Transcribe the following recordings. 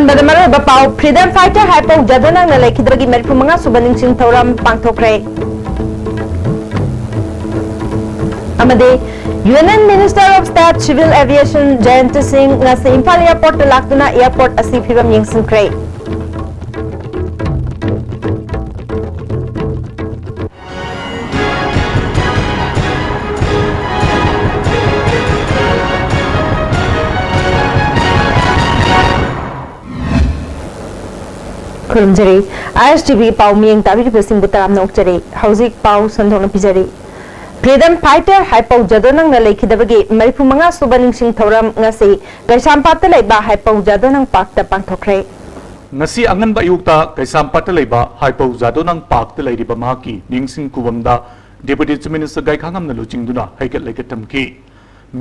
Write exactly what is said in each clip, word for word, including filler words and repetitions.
ꯃꯗ ꯃꯔꯨꯑꯣꯏꯕ ꯄꯥꯎ, Freedom Fighter ꯍꯥꯏꯄꯧ ꯖꯥꯗꯣꯅꯥꯡꯅ ꯂꯩꯈꯤꯗꯕꯒꯤ ꯃꯔꯤꯐꯨ ꯃꯉꯥ ꯁꯨꯕ ꯅꯤꯡꯁꯤꯡ ꯊꯧꯔꯝ ꯄꯥꯡꯊꯣꯛꯈ꯭ꯔꯦ꯫ ꯑꯃꯗꯤ Union Minister of State Civil Aviation ꯖꯌꯟꯇ ꯁꯤꯡ ꯉꯁꯤ ꯏꯝꯐꯥꯜ airport ꯇ ꯂꯥꯛꯇꯨꯅ airport ꯑꯁꯤ ꯐꯤꯕꯝ ꯌꯦꯡꯁꯤꯟꯈ꯭ꯔꯦ꯫ ꯈꯨꯔꯨꯝꯖꯔꯤ꯫ ISTV ꯄꯥꯎ ꯃꯤꯠꯌꯦꯡ ꯇꯥꯕꯤꯔꯤꯕꯁꯤꯡꯕꯨ ꯇꯔꯥꯝꯅ ꯑꯣꯛꯆꯔꯤ꯫ ꯍꯧꯖꯤꯛ ꯄꯥꯎ ꯁꯟꯗꯣꯛꯅ ꯄꯤꯖꯔꯤ꯫ Freedom Fighter ꯍꯥꯏꯄꯧ ꯖꯥꯗꯣꯅꯥꯡꯅ ꯂꯩꯈꯤꯗꯕꯒꯤ ꯃꯔꯤꯐꯨ ꯃꯉꯥ ꯁꯨꯕ ꯅꯤꯡꯁꯤꯡ ꯊꯧꯔꯝ ꯉꯁꯤ ꯀꯩꯁꯥꯝꯄꯥꯠꯇ ꯂꯩꯕ ꯍꯥꯏꯄꯧ ꯖꯥꯗꯣꯅꯥꯡ park ꯇ ꯄꯥꯡꯊꯣꯛꯈ꯭ꯔꯦ꯫ ꯉꯁꯤ ꯑꯉꯟꯕ ꯑꯌꯨꯛꯇ ꯀꯩꯁꯥꯝꯄꯥꯠꯇ ꯂꯩꯕ ꯍꯥꯏꯄꯧ ꯖꯥꯗꯣꯅꯥꯡ park ꯇ ꯂꯩꯔꯤꯕ ꯃꯍꯥꯛꯀꯤ ꯅꯤꯡꯁꯤꯡ ꯈꯨꯕꯝꯗ Deputy Chief Minister ꯒꯥꯏꯈꯥꯉꯝꯅ ꯂꯨꯆꯤꯡꯗꯨꯅ ꯍꯩꯀꯠ ꯂꯩꯀꯠ ꯇꯝꯈꯤ꯫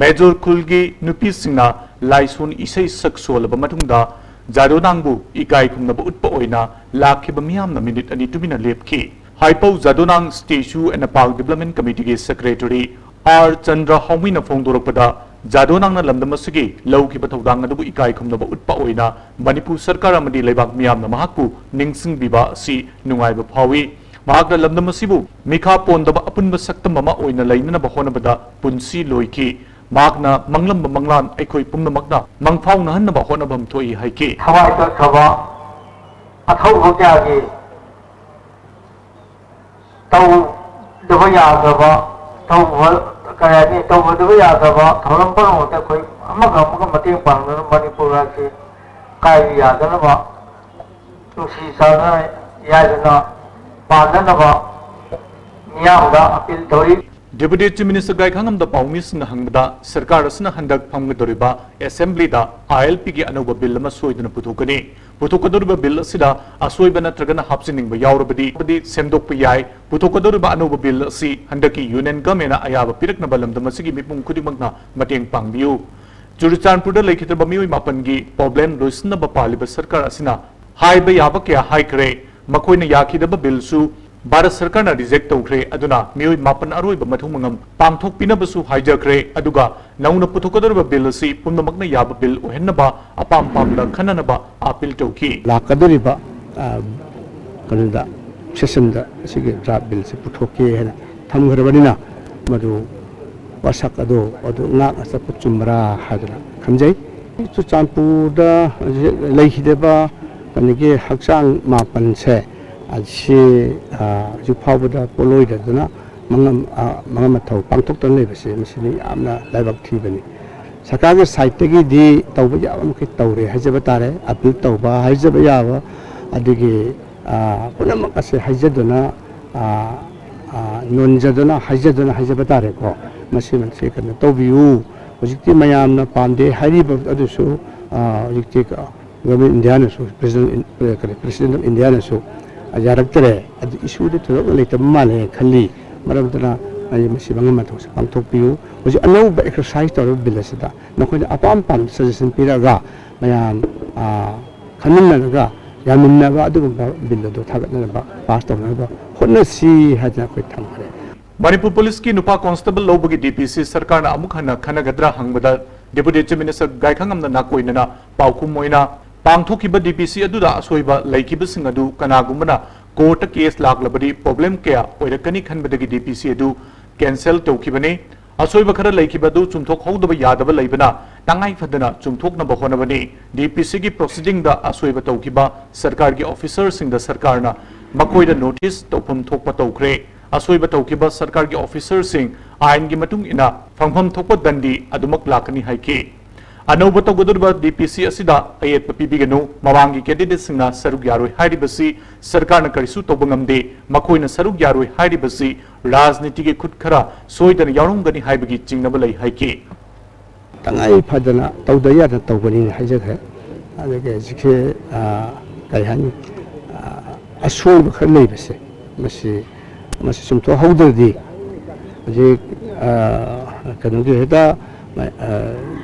ꯃꯦꯖꯣꯔ ꯈꯨꯜꯒꯤ ꯅꯨꯄꯤꯁꯤꯡꯅ ꯂꯥꯏꯁꯣꯟ ꯏꯁꯩ ꯁꯛ ꯁꯣꯜꯂꯕ ꯃꯇꯨꯡꯗ ꯖꯥꯗꯣꯅꯥꯡꯕꯨ ꯏꯀꯥꯏ ꯈꯨꯝꯅꯕ ꯎꯠꯄ ꯑꯣꯏꯅ ꯂꯥꯛꯈꯤꯕ ꯃꯤꯌꯥꯝꯅ ꯃꯤꯅꯤꯠ ꯑꯅꯤ ꯇꯨꯃꯤꯟꯅ ꯂꯦꯞꯈꯤ꯫ ꯍꯥꯏꯄꯧ ꯖꯥꯗꯣꯅꯥꯡ Statue and Park Development Committee ꯒꯤ secretary ꯑꯥꯔ ꯆꯟꯗ꯭ꯔ ꯍꯥꯎꯃꯤꯅ ꯐꯣꯡꯗꯣꯔꯛꯄꯗ, ꯖꯥꯗꯣꯅꯥꯡꯅ ꯂꯝꯗꯝ ꯑꯁꯤꯒꯤ ꯂꯧꯈꯤꯕ ꯊꯧꯗꯥꯡ ꯑꯗꯨꯕꯨ ꯏꯀꯥꯏ ꯈꯨꯝꯅꯕ ꯎꯠꯄ ꯑꯣꯏꯅ ꯃꯅꯤꯄꯨꯔ ꯁꯔꯀꯥꯔ ꯑꯃꯗꯤ ꯂꯩꯕꯥꯛ ꯃꯤꯌꯥꯝꯅ ꯃꯍꯥꯛꯄꯨ ꯅꯤꯡꯁꯤꯡꯕꯤꯕ ꯑꯁꯤ ꯅꯨꯡꯉꯥꯏꯕ ꯐꯥꯎꯏ꯫ ꯃꯍꯥꯛꯅ ꯂꯝꯗꯝ ꯑꯁꯤꯕꯨ ꯃꯤꯈꯥ ꯄꯣꯟꯗꯕ ꯑꯄꯨꯟꯕ ꯁꯛꯇꯝ ꯑꯃ ꯑꯣꯏꯅ ꯂꯩꯅꯅꯕ ꯍꯣꯠꯅꯕꯗ ꯄꯨꯟꯁꯤ ꯂꯣꯏꯈꯤ꯫ ꯃꯍꯥꯛꯅ ꯃꯪꯂꯝꯕ ꯃꯪꯂꯥꯟ ꯑꯩꯈꯣꯏ ꯄꯨꯝꯅꯃꯛꯅ ꯃꯪꯐꯥꯎꯅꯍꯟꯅꯕ ꯍꯣꯠꯅꯐꯝ ꯊꯣꯛꯏ ꯍꯥꯏꯈꯤ꯫ ꯊꯋꯥꯏ ꯆꯠꯈ꯭ꯔꯕ ꯑꯊꯧꯕ ꯀꯌꯥꯒꯤ ꯇꯧꯗꯕ ꯌꯥꯗ꯭ꯔꯕ, ꯇꯧꯕ, ꯀꯔꯤ ꯍꯥꯏꯅꯤ, ꯇꯧꯒꯗꯕ ꯌꯥꯗ꯭ꯔꯕ ꯊꯧꯔꯝ ꯄꯨꯝꯅꯃꯛꯇ ꯑꯩꯈꯣꯏ ꯑꯃꯒ ꯑꯃꯒ ꯃꯇꯦꯡ ꯄꯥꯡꯗꯨꯅ ꯃꯅꯤꯄꯨꯔ ꯑꯁꯤ ꯀꯥꯏꯕ ꯌꯥꯗꯅꯕ, ꯅꯨꯡꯁꯤ ꯆꯥꯟꯅ ꯌꯥꯏꯗꯅ ꯄꯥꯟꯅꯅꯕ ꯃꯤꯌꯥꯝꯗ appeal ꯇꯧꯔꯤ꯫ Deputy Chief Minister ꯒꯥꯏꯈꯥꯉꯝꯗ ꯄꯥꯎꯃꯤꯁꯤꯡꯅ ꯍꯪꯕꯗ, ꯁꯔꯀꯥꯔ ꯑꯁꯤꯅ ꯍꯟꯗꯛ ꯐꯝꯒꯗꯧꯔꯤꯕ assembly ꯗ ILP ꯒꯤ ꯑꯅꯧꯕ bill ꯑꯃ ꯁꯣꯏꯗꯅ ꯄꯨꯊꯣꯛꯀꯅꯤ꯫ ꯄꯨꯊꯣꯛꯀꯗꯧꯔꯤꯕ bill ꯑꯁꯤꯗ ꯑꯁꯣꯏꯕ ꯅꯠꯇ꯭ꯔꯒꯅ ꯍꯥꯞꯆꯤꯟꯅꯤꯡꯕ ꯌꯥꯎꯔꯕꯗꯤ, ꯍꯥꯏꯕꯗꯤ ꯁꯦꯝꯗꯣꯛꯄ ꯌꯥꯏ꯫ ꯄꯨꯊꯣꯛꯀꯗꯧꯔꯤꯕ ꯑꯅꯧꯕ bill ꯑꯁꯤ ꯍꯟꯗꯛꯀꯤ Union Government ꯅ ꯑꯌꯥꯕ ꯄꯤꯔꯛꯅꯕ ꯂꯝꯗꯝ ꯑꯁꯤꯒꯤ ꯃꯤꯄꯨꯝ ꯈꯨꯗꯤꯡꯃꯛꯅ ꯃꯇꯦꯡ ꯄꯥꯡꯕꯤꯌꯨ꯫ ꯆꯨꯔꯆꯥꯟꯄꯨꯔꯗ ꯂꯩꯈꯤꯗ꯭ꯔꯕ ꯃꯤꯑꯣꯏ ꯃꯥꯄꯟꯒꯤ problem ꯂꯣꯏꯁꯤꯟꯅꯕ ꯄꯥꯜꯂꯤꯕ ꯁꯔꯀꯥꯔ ꯑꯁꯤꯅ ꯍꯥꯏꯕ ꯌꯥꯕ ꯀꯌꯥ ꯍꯥꯏꯈ꯭ꯔꯦ꯫ ꯃꯈꯣꯏꯅ ꯌꯥꯈꯤꯗꯕ bill ꯁꯨ ꯚꯥꯔꯠ ꯁꯔꯀꯥꯔꯅ ꯔꯤꯖꯦꯛ ꯇꯧꯈ꯭ꯔꯦ꯫ ꯑꯗꯨꯅ ꯃꯤꯑꯣꯏ ꯃꯥꯄꯟ ꯑꯔꯣꯏꯕ ꯃꯊꯧ ꯃꯉꯝ ꯄꯥꯡꯊꯣꯛꯄꯤꯅꯕꯁꯨ ꯍꯥꯏꯖꯈ꯭ꯔꯦ꯫ ꯑꯗꯨꯒ ꯅꯧꯅ ꯄꯨꯊꯣꯛꯀꯗꯧꯔꯤꯕ ꯕꯤꯜ ꯑꯁꯤ ꯄꯨꯝꯅꯃꯛꯅ ꯌꯥꯕ ꯕꯤꯜ ꯑꯣꯏꯍꯟꯅꯕ ꯑꯄꯥꯝ ꯄꯥꯝꯗ ꯈꯟꯅꯅꯕ ꯑꯥꯄꯤꯜ ꯇꯧꯈꯤ꯫ ꯂꯥꯛꯀꯗꯧꯔꯤꯕ, ꯑ, ꯀꯩꯅꯣꯗ, ꯁꯦꯁꯟꯗ ꯑꯁꯤꯒꯤ ꯗ꯭ꯔꯥꯐ ꯕꯤꯜꯁꯦ ꯄꯨꯊꯣꯛꯀꯦ ꯍꯥꯏꯅ ꯊꯝꯈ꯭ꯔꯕꯅꯤꯅ, ꯃꯗꯨ ꯋꯥꯁꯛ ꯑꯗꯨ, ꯑꯗꯨ ꯉꯥꯛꯅ ꯆꯠꯄ ꯆꯨꯝꯕ꯭ꯔꯥ ꯍꯥꯏꯗꯅ ꯈꯟꯖꯩ꯫ ꯆꯨꯔꯆꯥꯟꯄꯨꯔꯗ ꯍꯧꯖꯤꯛ ꯂꯩꯈꯤꯗꯕ ꯀꯩꯅꯣꯒꯤ ꯍꯛꯆꯥꯡ ꯃꯥꯄꯟꯁꯦ, ꯑꯁꯤ, ꯑ, ꯍꯧꯖꯤꯛ ꯐꯥꯎꯕꯗ ꯄꯣꯠꯂꯣꯏꯗꯗꯅ ꯃꯉꯝ-, ꯑ, ꯃꯉꯝ ꯃꯊꯧ ꯄꯥꯡꯊꯣꯛꯇꯅ ꯂꯩꯕꯁꯦ, ꯃꯁꯤꯗꯤ ꯌꯥꯝꯅ ꯂꯥꯏꯕꯛ ꯊꯤꯕꯅꯤ꯫ ꯁꯔꯀꯥꯔꯒꯤ ꯁꯥꯏꯠꯇꯒꯤꯗꯤ ꯇꯧꯕ ꯌꯥꯕ ꯃꯈꯩ ꯇꯧꯔꯦ ꯍꯥꯏꯖꯕ ꯇꯥꯔꯦ, ꯑꯥꯄꯤꯜ ꯇꯧꯕ ꯍꯥꯏꯖꯕ ꯌꯥꯕ, ꯑꯗꯒꯤ, ꯑ, ꯄꯨꯝꯅꯃꯛ ꯑꯁꯦ ꯍꯥꯏꯖꯗꯨꯅ, ꯑ, ꯑ, ꯅꯣꯟꯖꯗꯨꯅ, ꯍꯥꯏꯖꯗꯨꯅ ꯍꯥꯏꯖꯕ ꯇꯥꯔꯦꯀꯣ꯫ ꯃꯁꯤ, ꯃꯁꯤ ꯀꯩꯅꯣ ꯇꯧꯕꯤꯌꯨ꯫ ꯍꯧꯖꯤꯛꯇꯤ ꯃꯌꯥꯝꯅ ꯄꯥꯝꯗꯦ ꯍꯥꯏꯔꯤꯕ ꯑꯗꯨꯁꯨ, ꯑ, ꯍꯧꯖꯤꯛꯇꯤ Government of Indiaꯅꯁꯨ, President, ꯀꯔꯤ, President of Indiaꯅꯁꯨ ꯌꯥꯔꯛꯇꯔꯦ꯫ ꯑꯗꯨ ꯏꯁꯨꯗꯤ ꯊꯣꯏꯗꯣꯛꯅ ꯂꯩꯇꯕ ꯃꯥꯜꯂꯦ ꯈꯜꯂꯤ꯫ ꯃꯔꯝ ꯑꯗꯨꯅ ꯑꯩ ꯃꯁꯤ ꯃꯉꯝ ꯃꯊꯧꯁꯦ ꯄꯥꯡꯊꯣꯛꯄꯤꯌꯨ꯫ ꯍꯧꯖꯤꯛ ꯑꯅꯧꯕ ꯑꯦꯛꯁꯔꯁꯥꯏꯁ ꯇꯧꯔꯤꯕ ꯕꯤꯜ ꯑꯁꯤꯗ ꯅꯈꯣꯏꯅ ꯑꯄꯥꯝ ꯑꯄꯥꯝꯕ ꯁꯖꯦꯁꯟ ꯄꯤꯔꯛꯑꯒ ꯃꯌꯥꯝ, ꯑ, ꯈꯟꯃꯤꯟꯅꯔꯒ ꯌꯥꯃꯤꯟꯅꯕ ꯑꯗꯨꯒꯨꯝꯕ ꯕꯤꯜ ꯑꯗꯨ ꯊꯥꯒꯠꯅꯅꯕ, ꯄꯥꯁ ꯇꯧꯅꯅꯕ ꯍꯣꯠꯅꯁꯤ ꯍꯥꯏꯗꯅ ꯑꯩꯈꯣꯏ ꯊꯝꯈ꯭ꯔꯦ꯫ ꯃꯅꯤꯄꯨꯔ ꯄꯨꯂꯤꯁꯀꯤ ꯅꯨꯄꯥ ꯀꯣꯟꯁꯇꯦꯕꯜ ꯂꯧꯕꯒꯤ ꯗꯤ ꯄꯤ ꯁꯤ ꯁꯔꯀꯥꯔꯅ ꯑꯃꯨꯛ ꯍꯟꯅ ꯈꯟꯅꯒꯗ꯭ꯔꯥ ꯍꯪꯕꯗ, ꯗꯦꯄꯨꯇꯤ ꯆꯤꯐ ꯃꯤꯅꯤꯁꯇꯔ ꯒꯥꯏꯈꯉꯝꯅ ꯅꯥꯀꯣꯏꯅꯅ ꯄꯥꯎꯈꯨꯝ ꯑꯣꯏꯅ, ꯄꯥꯡꯊꯣꯛꯈꯤꯕ ꯗꯤ ꯄꯤ ꯁꯤ ꯑꯗꯨꯗ ꯑꯁꯣꯏꯕ ꯂꯩꯈꯤꯕꯁꯤꯡ ꯑꯗꯨ ꯀꯅꯥꯒꯨꯝꯕꯅ ꯀꯣꯔꯠꯇ ꯀꯦꯁ ꯂꯥꯛꯂꯕꯗꯤ ꯄ꯭ꯔꯣꯕ꯭ꯂꯦꯝ ꯀꯌꯥ ꯑꯣꯏꯔꯛꯀꯅꯤ ꯈꯟꯕꯗꯒꯤ ꯗꯤ ꯄꯤ ꯁꯤ ꯑꯗꯨ ꯀꯦꯟꯁꯦꯜ ꯇꯧꯈꯤꯕꯅꯤ꯫ ꯑꯁꯣꯏꯕ ꯈꯔ ꯂꯩꯈꯤꯕ ꯑꯗꯨ ꯆꯨꯝꯊꯣꯛꯍꯧꯗꯕ ꯌꯥꯗꯕ ꯂꯩꯕꯅ ꯇꯉꯥꯏ ꯐꯗꯅ ꯆꯨꯝꯊꯣꯛꯅꯕ ꯍꯣꯠꯅꯕꯅꯤ꯫ ꯗꯤ ꯄꯤ ꯁꯤꯒꯤ ꯄ꯭ꯔꯣꯁꯤꯗꯤꯡꯗ ꯑꯁꯣꯏꯕ ꯇꯧꯈꯤꯕ ꯁꯔꯀꯥꯔꯒꯤ ꯑꯣꯐꯤꯁꯔꯁꯤꯡꯗ ꯁꯔꯀꯥꯔꯅ ꯃꯈꯣꯏꯗ ꯅꯣꯇꯤꯁ ꯇꯧꯐꯝ ꯊꯣꯛꯄ ꯇꯧꯈ꯭ꯔꯦ꯫ ꯑꯁꯣꯏꯕ ꯇꯧꯈꯤꯕ ꯁꯔꯀꯥꯔꯒꯤ ꯑꯣꯐꯤꯁꯔꯁꯤꯡ ꯑꯥꯏꯟꯒꯤ ꯃꯇꯨꯡ ꯏꯟꯅ ꯐꯪꯐꯝ ꯊꯣꯛꯄ ꯗꯟꯗꯤ ꯑꯗꯨꯃꯛ ꯂꯥꯛꯀꯅꯤ ꯍꯥꯏꯈꯤ꯫ ꯑꯅꯧꯕ ꯇꯧꯒꯗꯧꯔꯤꯕ ꯗꯤ ꯄꯤ ꯁꯤ ꯑꯁꯤꯗ ꯑꯌꯦꯠꯄ ꯄꯤꯕꯤꯒꯅꯨ꯫ ꯃꯃꯥꯡꯒꯤ ꯀꯦꯟꯗꯤꯗꯦꯠꯁꯤꯡꯅ ꯁꯔꯨꯛ ꯌꯥꯔꯣꯏ ꯍꯥꯏꯔꯤꯕꯁꯤ ꯁꯔꯀꯥꯔꯅ ꯀꯔꯤꯁꯨ ꯇꯧꯕ ꯉꯝꯗꯦ꯫ ꯃꯈꯣꯏꯅ ꯁꯔꯨꯛ ꯌꯥꯔꯣꯏ ꯍꯥꯏꯔꯤꯕꯁꯤ ꯔꯥꯖꯅꯤꯇꯤꯒꯤ ꯈꯨꯠ ꯈꯔ ꯁꯣꯏꯗꯅ ꯌꯥꯎꯔꯝꯒꯅꯤ ꯍꯥꯏꯕꯒꯤ ꯆꯤꯡꯅꯕ ꯂꯩ ꯍꯥꯏꯈꯤ꯫ ꯇꯉꯥꯏ ꯐꯗꯅ ꯇꯧꯗ ꯌꯥꯗꯅ ꯇꯧꯕꯅꯤꯅ ꯍꯥꯏꯖꯈ꯭ꯔꯦ꯫ ꯑꯗꯒꯤ ꯍꯧꯖꯤꯛꯁꯦ, ꯑ, ꯀꯔꯤ ꯍꯥꯏꯅꯤ, ꯑ, ꯑꯁꯣꯏꯕ ꯈꯔ ꯂꯩꯕꯁꯦ, ꯃꯁꯤ, ꯃꯁꯤ ꯆꯨꯝꯊꯣꯛꯍꯧꯗ꯭ꯔꯗꯤ ꯍꯧꯖꯤꯛ, ꯑ, ꯀꯩꯅꯣꯒꯤ ꯍꯦꯛꯇ, ꯑ,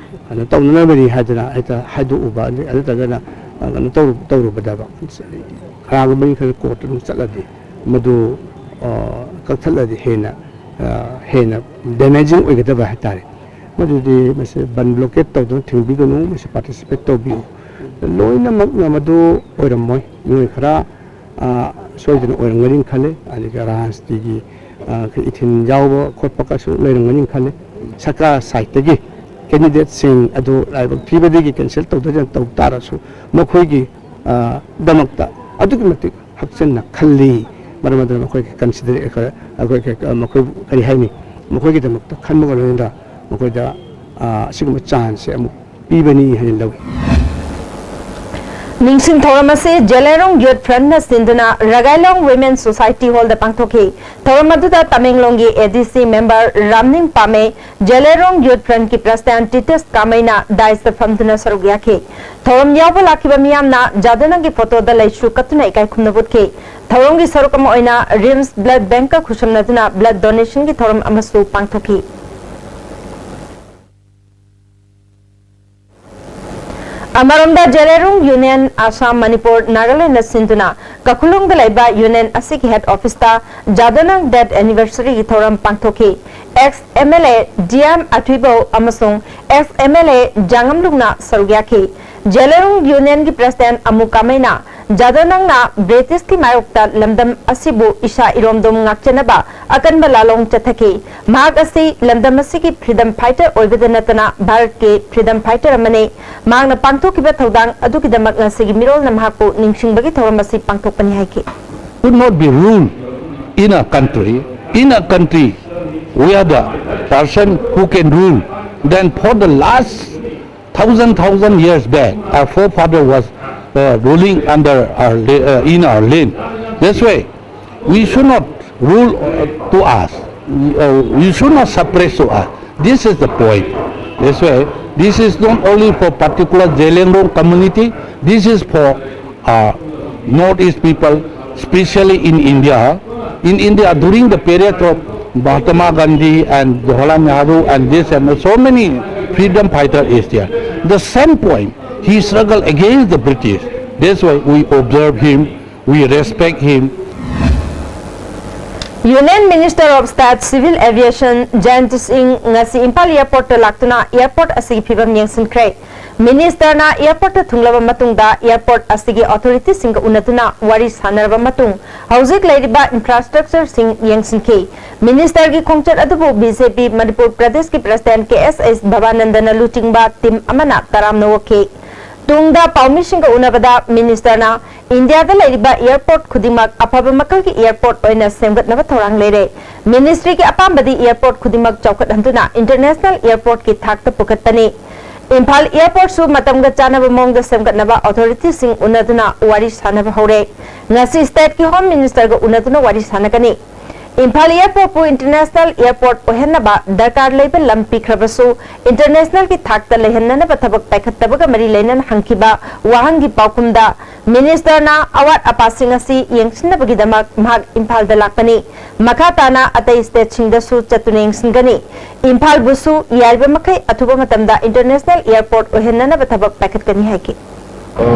ꯀꯩꯅꯣ ꯇꯧꯅꯅꯕꯅꯤ ꯍꯥꯏꯗꯅ ꯍꯦꯛꯇ ꯍꯥꯏꯗꯣꯛꯎꯕ, ꯑꯗꯩ, ꯑꯗꯨ ꯅꯠꯇ꯭ꯔꯒꯅ, ꯑ, ꯀꯩꯅꯣ ꯇꯧꯔꯨ-, ꯇꯧꯔꯨꯕꯗꯕ, ꯀꯅꯥꯒꯨꯝꯕ ꯃꯤ ꯈꯔ ꯀꯣꯔꯠꯇ ꯑꯗꯨꯝ ꯆꯠꯂꯗꯤ, ꯃꯗꯨ ꯀꯛꯊꯠꯂꯗꯤ ꯍꯦꯟꯅ ꯍꯦꯟꯅ ꯗꯦꯃꯦꯖꯤꯡ ꯑꯣꯏꯒꯗꯕ ꯍꯥꯏꯇꯥꯔꯦ꯫ ꯃꯗꯨꯗꯤ ꯃꯁꯤ ꯕꯟ ꯕ꯭ꯂꯣꯀꯦꯠ ꯇꯧꯗꯨꯅ ꯊꯤꯡꯕꯤꯒꯅꯨ, ꯃꯁꯤ ꯄꯥꯔꯇꯤꯁꯤꯄꯦꯠ ꯇꯧꯕꯤꯌꯨ꯫ ꯂꯣꯏꯅꯃꯛꯅ ꯃꯗꯨ ꯑꯣꯏꯔꯝꯃꯣꯏ꯫ ꯃꯤꯑꯣꯏ ꯈꯔ ꯁꯣꯏꯗꯅ ꯑꯣꯏꯔꯝꯒꯅꯤ ꯈꯜꯂꯤ꯫ ꯑꯗꯨꯒ ꯔꯥꯖꯅꯤꯇꯤꯒꯤ ꯏꯊꯤꯟ ꯌꯥꯎꯕ ꯈꯣꯠꯄ ꯀꯩꯁꯨ ꯂꯩꯔꯝꯒꯅꯤ ꯈꯜꯂꯤ꯫ ꯁꯔꯀꯥꯔ ꯁꯥꯏꯠꯇꯒꯤ ꯀꯦꯟꯗꯤꯗꯦꯠꯁꯤꯡ ꯑꯗꯨ ꯂꯥꯏꯕꯛ ꯊꯤꯕꯗꯒꯤ ꯀꯦꯟꯁꯦꯜ ꯇꯧꯗꯅ ꯇꯧ ꯇꯥꯔꯁꯨ, ꯃꯈꯣꯏꯒꯤ ꯗꯃꯛꯇ ꯑꯗꯨꯛꯀꯤ ꯃꯇꯤꯛ ꯍꯛꯆꯟꯅ ꯈꯜꯂꯤ꯫ ꯃꯔꯝ ꯑꯗꯨꯅ ꯃꯈꯣꯏꯒꯤ ꯀꯟꯁꯤꯗꯔ ꯑꯩꯈꯣꯏ ꯃꯈꯣꯏ ꯀꯔꯤ ꯍꯥꯏꯅꯤ, ꯃꯈꯣꯏꯒꯤꯗꯃꯛꯇ ꯈꯟꯕꯒ ꯂꯣꯏꯅꯅ ꯃꯈꯣꯏꯗ ꯑꯁꯤꯒꯨꯝꯕ ꯆꯥꯟꯁꯁꯦ ꯑꯃꯨꯛ ꯄꯤꯕꯅꯤ ꯍꯥꯏꯅ ꯂꯧꯏ꯫ ꯅꯤꯡꯁꯤꯡ ꯊꯧꯔꯝ ꯑꯁꯤ ꯖꯦꯂꯦꯔꯣꯡ ꯌꯨꯠ ꯐ꯭ꯔꯟꯠꯅ ꯁꯤꯟꯗꯨꯅ ꯔꯒꯥꯏꯂꯣꯡ ꯋꯤꯃꯦꯟ ꯁꯣꯁꯥꯏꯇꯤ ꯍꯣꯜꯗ ꯄꯥꯡꯊꯣꯛꯈꯤ꯫ ꯊꯧꯔꯝ ꯑꯗꯨꯗ ꯇꯃꯦꯡꯂꯣꯡꯒꯤ ꯑꯦ ꯗꯤ ꯁꯤ ꯃꯦꯝꯕꯔ ꯔꯥꯝꯅꯤꯡ ꯄꯥꯃꯦ, ꯖꯦꯂꯦꯔꯣꯡ ꯌꯨꯠ ꯐ꯭ꯔꯟꯠꯀꯤ ꯄ꯭ꯔꯁꯤꯗꯦꯟꯠ ꯇꯤꯇꯁ ꯀꯥꯃꯩꯅ ꯗꯥꯏꯁꯇ ꯐꯝꯗꯨꯅ ꯁꯔꯨꯛ ꯌꯥꯈꯤ꯫ ꯊꯧꯔꯝ ꯌꯥꯎꯕ ꯂꯥꯛꯈꯤꯕ ꯃꯤꯌꯥꯝꯅ ꯖꯥꯗꯣꯅꯪꯒꯤ ꯐꯣꯇꯣꯗ ꯂꯩꯁꯨ ꯀꯠꯇꯨꯅ ꯏꯀꯥꯏ ꯈꯨꯝꯅꯕ ꯎꯠꯈꯤ꯫ ꯊꯧꯔꯝꯒꯤ ꯁꯔꯨꯛ ꯑꯃ ꯑꯣꯏꯅ ꯔꯤꯝꯁ ꯕ꯭ꯂꯗ ꯕꯦꯡꯛꯀ ꯈꯨꯠꯁꯝꯅꯗꯨꯅ ꯕ꯭ꯂꯗ ꯗꯣꯅꯦꯁꯟꯒꯤ ꯊꯧꯔꯝ ꯑꯃꯁꯨ ꯄꯥꯡꯊꯣꯛꯈꯤ꯫ ꯑꯃꯔꯣꯝꯗ ꯖꯦꯂꯦꯔꯨꯡ ꯌꯨꯅꯤꯌꯟ ꯑꯁꯥꯝ, ꯃꯅꯤꯄꯨꯔ, ꯅꯥꯒꯥꯂꯦꯟꯗ ꯁꯤꯟꯗꯨꯅ ꯀꯈꯨꯂꯨꯡꯗ ꯂꯩꯕ ꯌꯨꯅꯤꯌꯟ ꯑꯁꯤꯒꯤ ꯍꯦꯗ ꯑꯣꯐꯤꯁꯇ ꯖꯥꯗꯣꯅꯪ ꯗꯦꯠ ꯑꯦꯅꯤꯚꯔꯁꯔꯤꯒꯤ ꯊꯧꯔꯝ ꯄꯥꯡꯊꯣꯛꯈꯤ꯫ X M L A D M ꯑꯊꯨꯏꯕꯧ ꯑꯃꯁꯨꯡ ꯑꯦꯛꯁ ꯑꯦꯝ ꯑꯦꯜ ꯑꯦ ꯖꯥꯉꯝꯂꯨꯡꯅ ꯁꯔꯨꯛ ꯌꯥꯈꯤ꯫ ꯖꯦꯂꯦꯔꯨꯡ ꯌꯨꯅꯤꯌꯟꯒꯤ ꯄ꯭ꯔꯁꯤꯗꯦꯟꯠ ꯑꯃꯨ ꯀꯥꯃꯩꯅ ꯖꯥꯗꯣꯅꯪꯅ ꯕ꯭ꯔꯤꯇꯤꯁꯀꯤ ꯃꯥꯌꯣꯛꯇ ꯂꯝꯗꯝ ꯑꯁꯤꯕꯨ ꯏꯁꯥ ꯏꯔꯣꯝꯗꯣꯝ ꯉꯥꯛꯆꯅꯕ ꯑꯀꯟꯕ ꯂꯥꯂꯣꯡ ꯆꯠꯊꯈꯤ꯫ ꯃꯍꯥꯛ ꯑꯁꯤ ꯂꯝꯗꯝ ꯑꯁꯤꯒꯤ ꯐ꯭ꯔꯤꯗꯝ ꯐꯥꯏꯇꯔ ꯑꯣꯏꯕꯗ ꯅꯠꯇꯅ ꯚꯥꯔꯠꯀꯤ ꯐ꯭ꯔꯤꯗꯝ ꯐꯥꯏꯇꯔ ꯑꯃꯅꯤ꯫ ꯃꯍꯥꯛꯅ ꯄꯥꯡꯊꯣꯛꯈꯤꯕ ꯊꯧꯗꯥꯡ ꯑꯗꯨꯒꯤꯗꯃꯛ ꯉꯁꯤꯒꯤ ꯃꯤꯔꯣꯜꯅ ꯃꯍꯥꯛꯄꯨ ꯅꯤꯡꯁꯤꯡꯕꯒꯤ ꯊꯧꯔꯝ ꯑꯁꯤ ꯄꯥꯡꯊꯣꯛꯄꯅꯤ ꯍꯥꯏꯈꯤ꯫ Should not be ruled in a country, in a country where the person who can rule, then for the last thousand, thousand years back, our forefather was uh, ruling under our la- uh, in our land. That's why we should not rule uh, to us. We, uh, we should not suppress to us. This is the point. That's why this is not only for particular Zeliangrong community. This is for uh, Northeast people, especially in India. In India, during the period of Mahatma Gandhi and Jawaharlal Nehru and this and so many freedom fighter is there. The same point, he struggled against the British. That's why we observe him, we respect him. Union Minister of State Civil Aviation Jayant Singh ꯉꯁꯤ ꯏꯝꯐꯥꯜ airportꯇ ꯂꯥꯛꯇꯨꯅ airport ꯑꯁꯤꯒꯤ ꯐꯤꯕꯝ ꯌꯦꯡꯁꯤꯟꯈ꯭ꯔꯦ꯫ Ministerꯅ airportꯇ ꯊꯨꯡꯂꯕ ꯃꯇꯨꯡꯗ airport ꯑꯁꯤꯒꯤ authorityꯁꯤꯡꯒ ꯎꯅꯗꯨꯅ ꯋꯥꯔꯤ ꯁꯥꯟꯅꯔꯕ ꯃꯇꯨꯡ ꯍꯧꯖꯤꯛ ꯂꯩꯔꯤꯕ infrastructureꯁꯤꯡ ꯌꯦꯡꯁꯤꯟꯈꯤ꯫ Ministerꯒꯤ ꯈꯣꯡꯆꯠ ꯑꯗꯨꯕꯨ BJP ꯃꯅꯤꯄꯨꯔ ꯄ꯭ꯔꯗꯦꯁꯀꯤ president ꯀꯦ ꯑꯦꯁ ꯑꯦꯁ ꯚꯕꯥꯅꯟꯗꯅ ꯂꯨꯆꯤꯡꯕ team ꯑꯃꯅ ꯇꯔꯥꯝꯅ ꯑꯣꯛꯈꯤ꯫ ꯇꯨꯡꯗ ꯄꯥꯎꯃꯤꯁꯤꯡꯒ ꯎꯅꯕꯗ ministerꯅ ꯏꯟꯗꯤꯌꯥꯗ ꯂꯩꯔꯤꯕ airport ꯈꯨꯗꯤꯡꯃꯛ ꯑꯐꯕ ꯃꯈꯜꯒꯤ airport ꯑꯣꯏꯅ ꯁꯦꯝꯒꯠꯅꯕ ꯊꯧꯔꯥꯡ ꯂꯩꯔꯦ꯫ Ministryꯒꯤ ꯑꯄꯥꯝꯕꯗꯤ airport ꯈꯨꯗꯤꯡꯃꯛ ꯆꯥꯎꯈꯠꯍꯟꯗꯨꯅ international airportꯀꯤ ꯊꯥꯛꯇ ꯄꯨꯈꯠꯄꯅꯤ꯫ ꯏꯝꯐꯥꯜ airportꯁꯨ ꯃꯇꯝꯒ ꯆꯥꯟꯅꯕ ꯃꯑꯣꯡꯗ ꯁꯦꯝꯒꯠꯅꯕ authorityꯁꯤꯡ ꯎꯅꯗꯨꯅ ꯋꯥꯔꯤ ꯁꯥꯟꯅꯕ ꯍꯧꯔꯦ꯫ ꯉꯁꯤ stateꯀꯤ Home Ministerꯒ ꯎꯅꯗꯨꯅ ꯋꯥꯔꯤ ꯁꯥꯟꯅꯒꯅꯤ꯫ ꯏꯝꯐꯥꯜ airportꯄꯨ international airport ꯑꯣꯏꯍꯟꯅꯕ ꯗꯔꯀꯥꯔ ꯂꯩꯕ ꯂꯝ ꯄꯤꯈ꯭ꯔꯕꯁꯨ internationalꯒꯤ ꯊꯥꯛꯇ ꯂꯩꯍꯟꯅꯅꯕ ꯊꯕꯛ ꯄꯥꯏꯈꯠꯇꯕꯒ ꯃꯔꯤ ꯂꯩꯅꯅ ꯍꯪꯈꯤꯕ ꯋꯥꯍꯪꯒꯤ ꯄꯥꯎꯈꯨꯝꯗ ministerꯅ ꯑꯋꯥꯠ ꯑꯄꯥꯁꯤꯡ ꯑꯁꯤ ꯌꯦꯡꯁꯤꯟꯅꯕꯒꯤꯗꯃꯛ ꯃꯍꯥꯛ ꯏꯝꯐꯥꯜꯗ ꯂꯥꯛꯄꯅꯤ꯫ ꯃꯈꯥ ꯇꯥꯅ ꯑꯇꯩ stateꯁꯤꯡꯗꯁꯨ ꯆꯠꯇꯨꯅ ꯌꯦꯡꯁꯤꯟꯒꯅꯤ꯫ ꯏꯝꯐꯥꯜꯕꯨꯁꯨ ꯌꯥꯔꯤꯕ ꯃꯈꯩ ꯑꯊꯨꯕ ꯃꯇꯝꯗ international airport ꯑꯣꯏꯍꯟꯅꯅꯕ ꯊꯕꯛ ꯄꯥꯏꯈꯠꯀꯅꯤ ꯍꯥꯏꯈꯤ꯫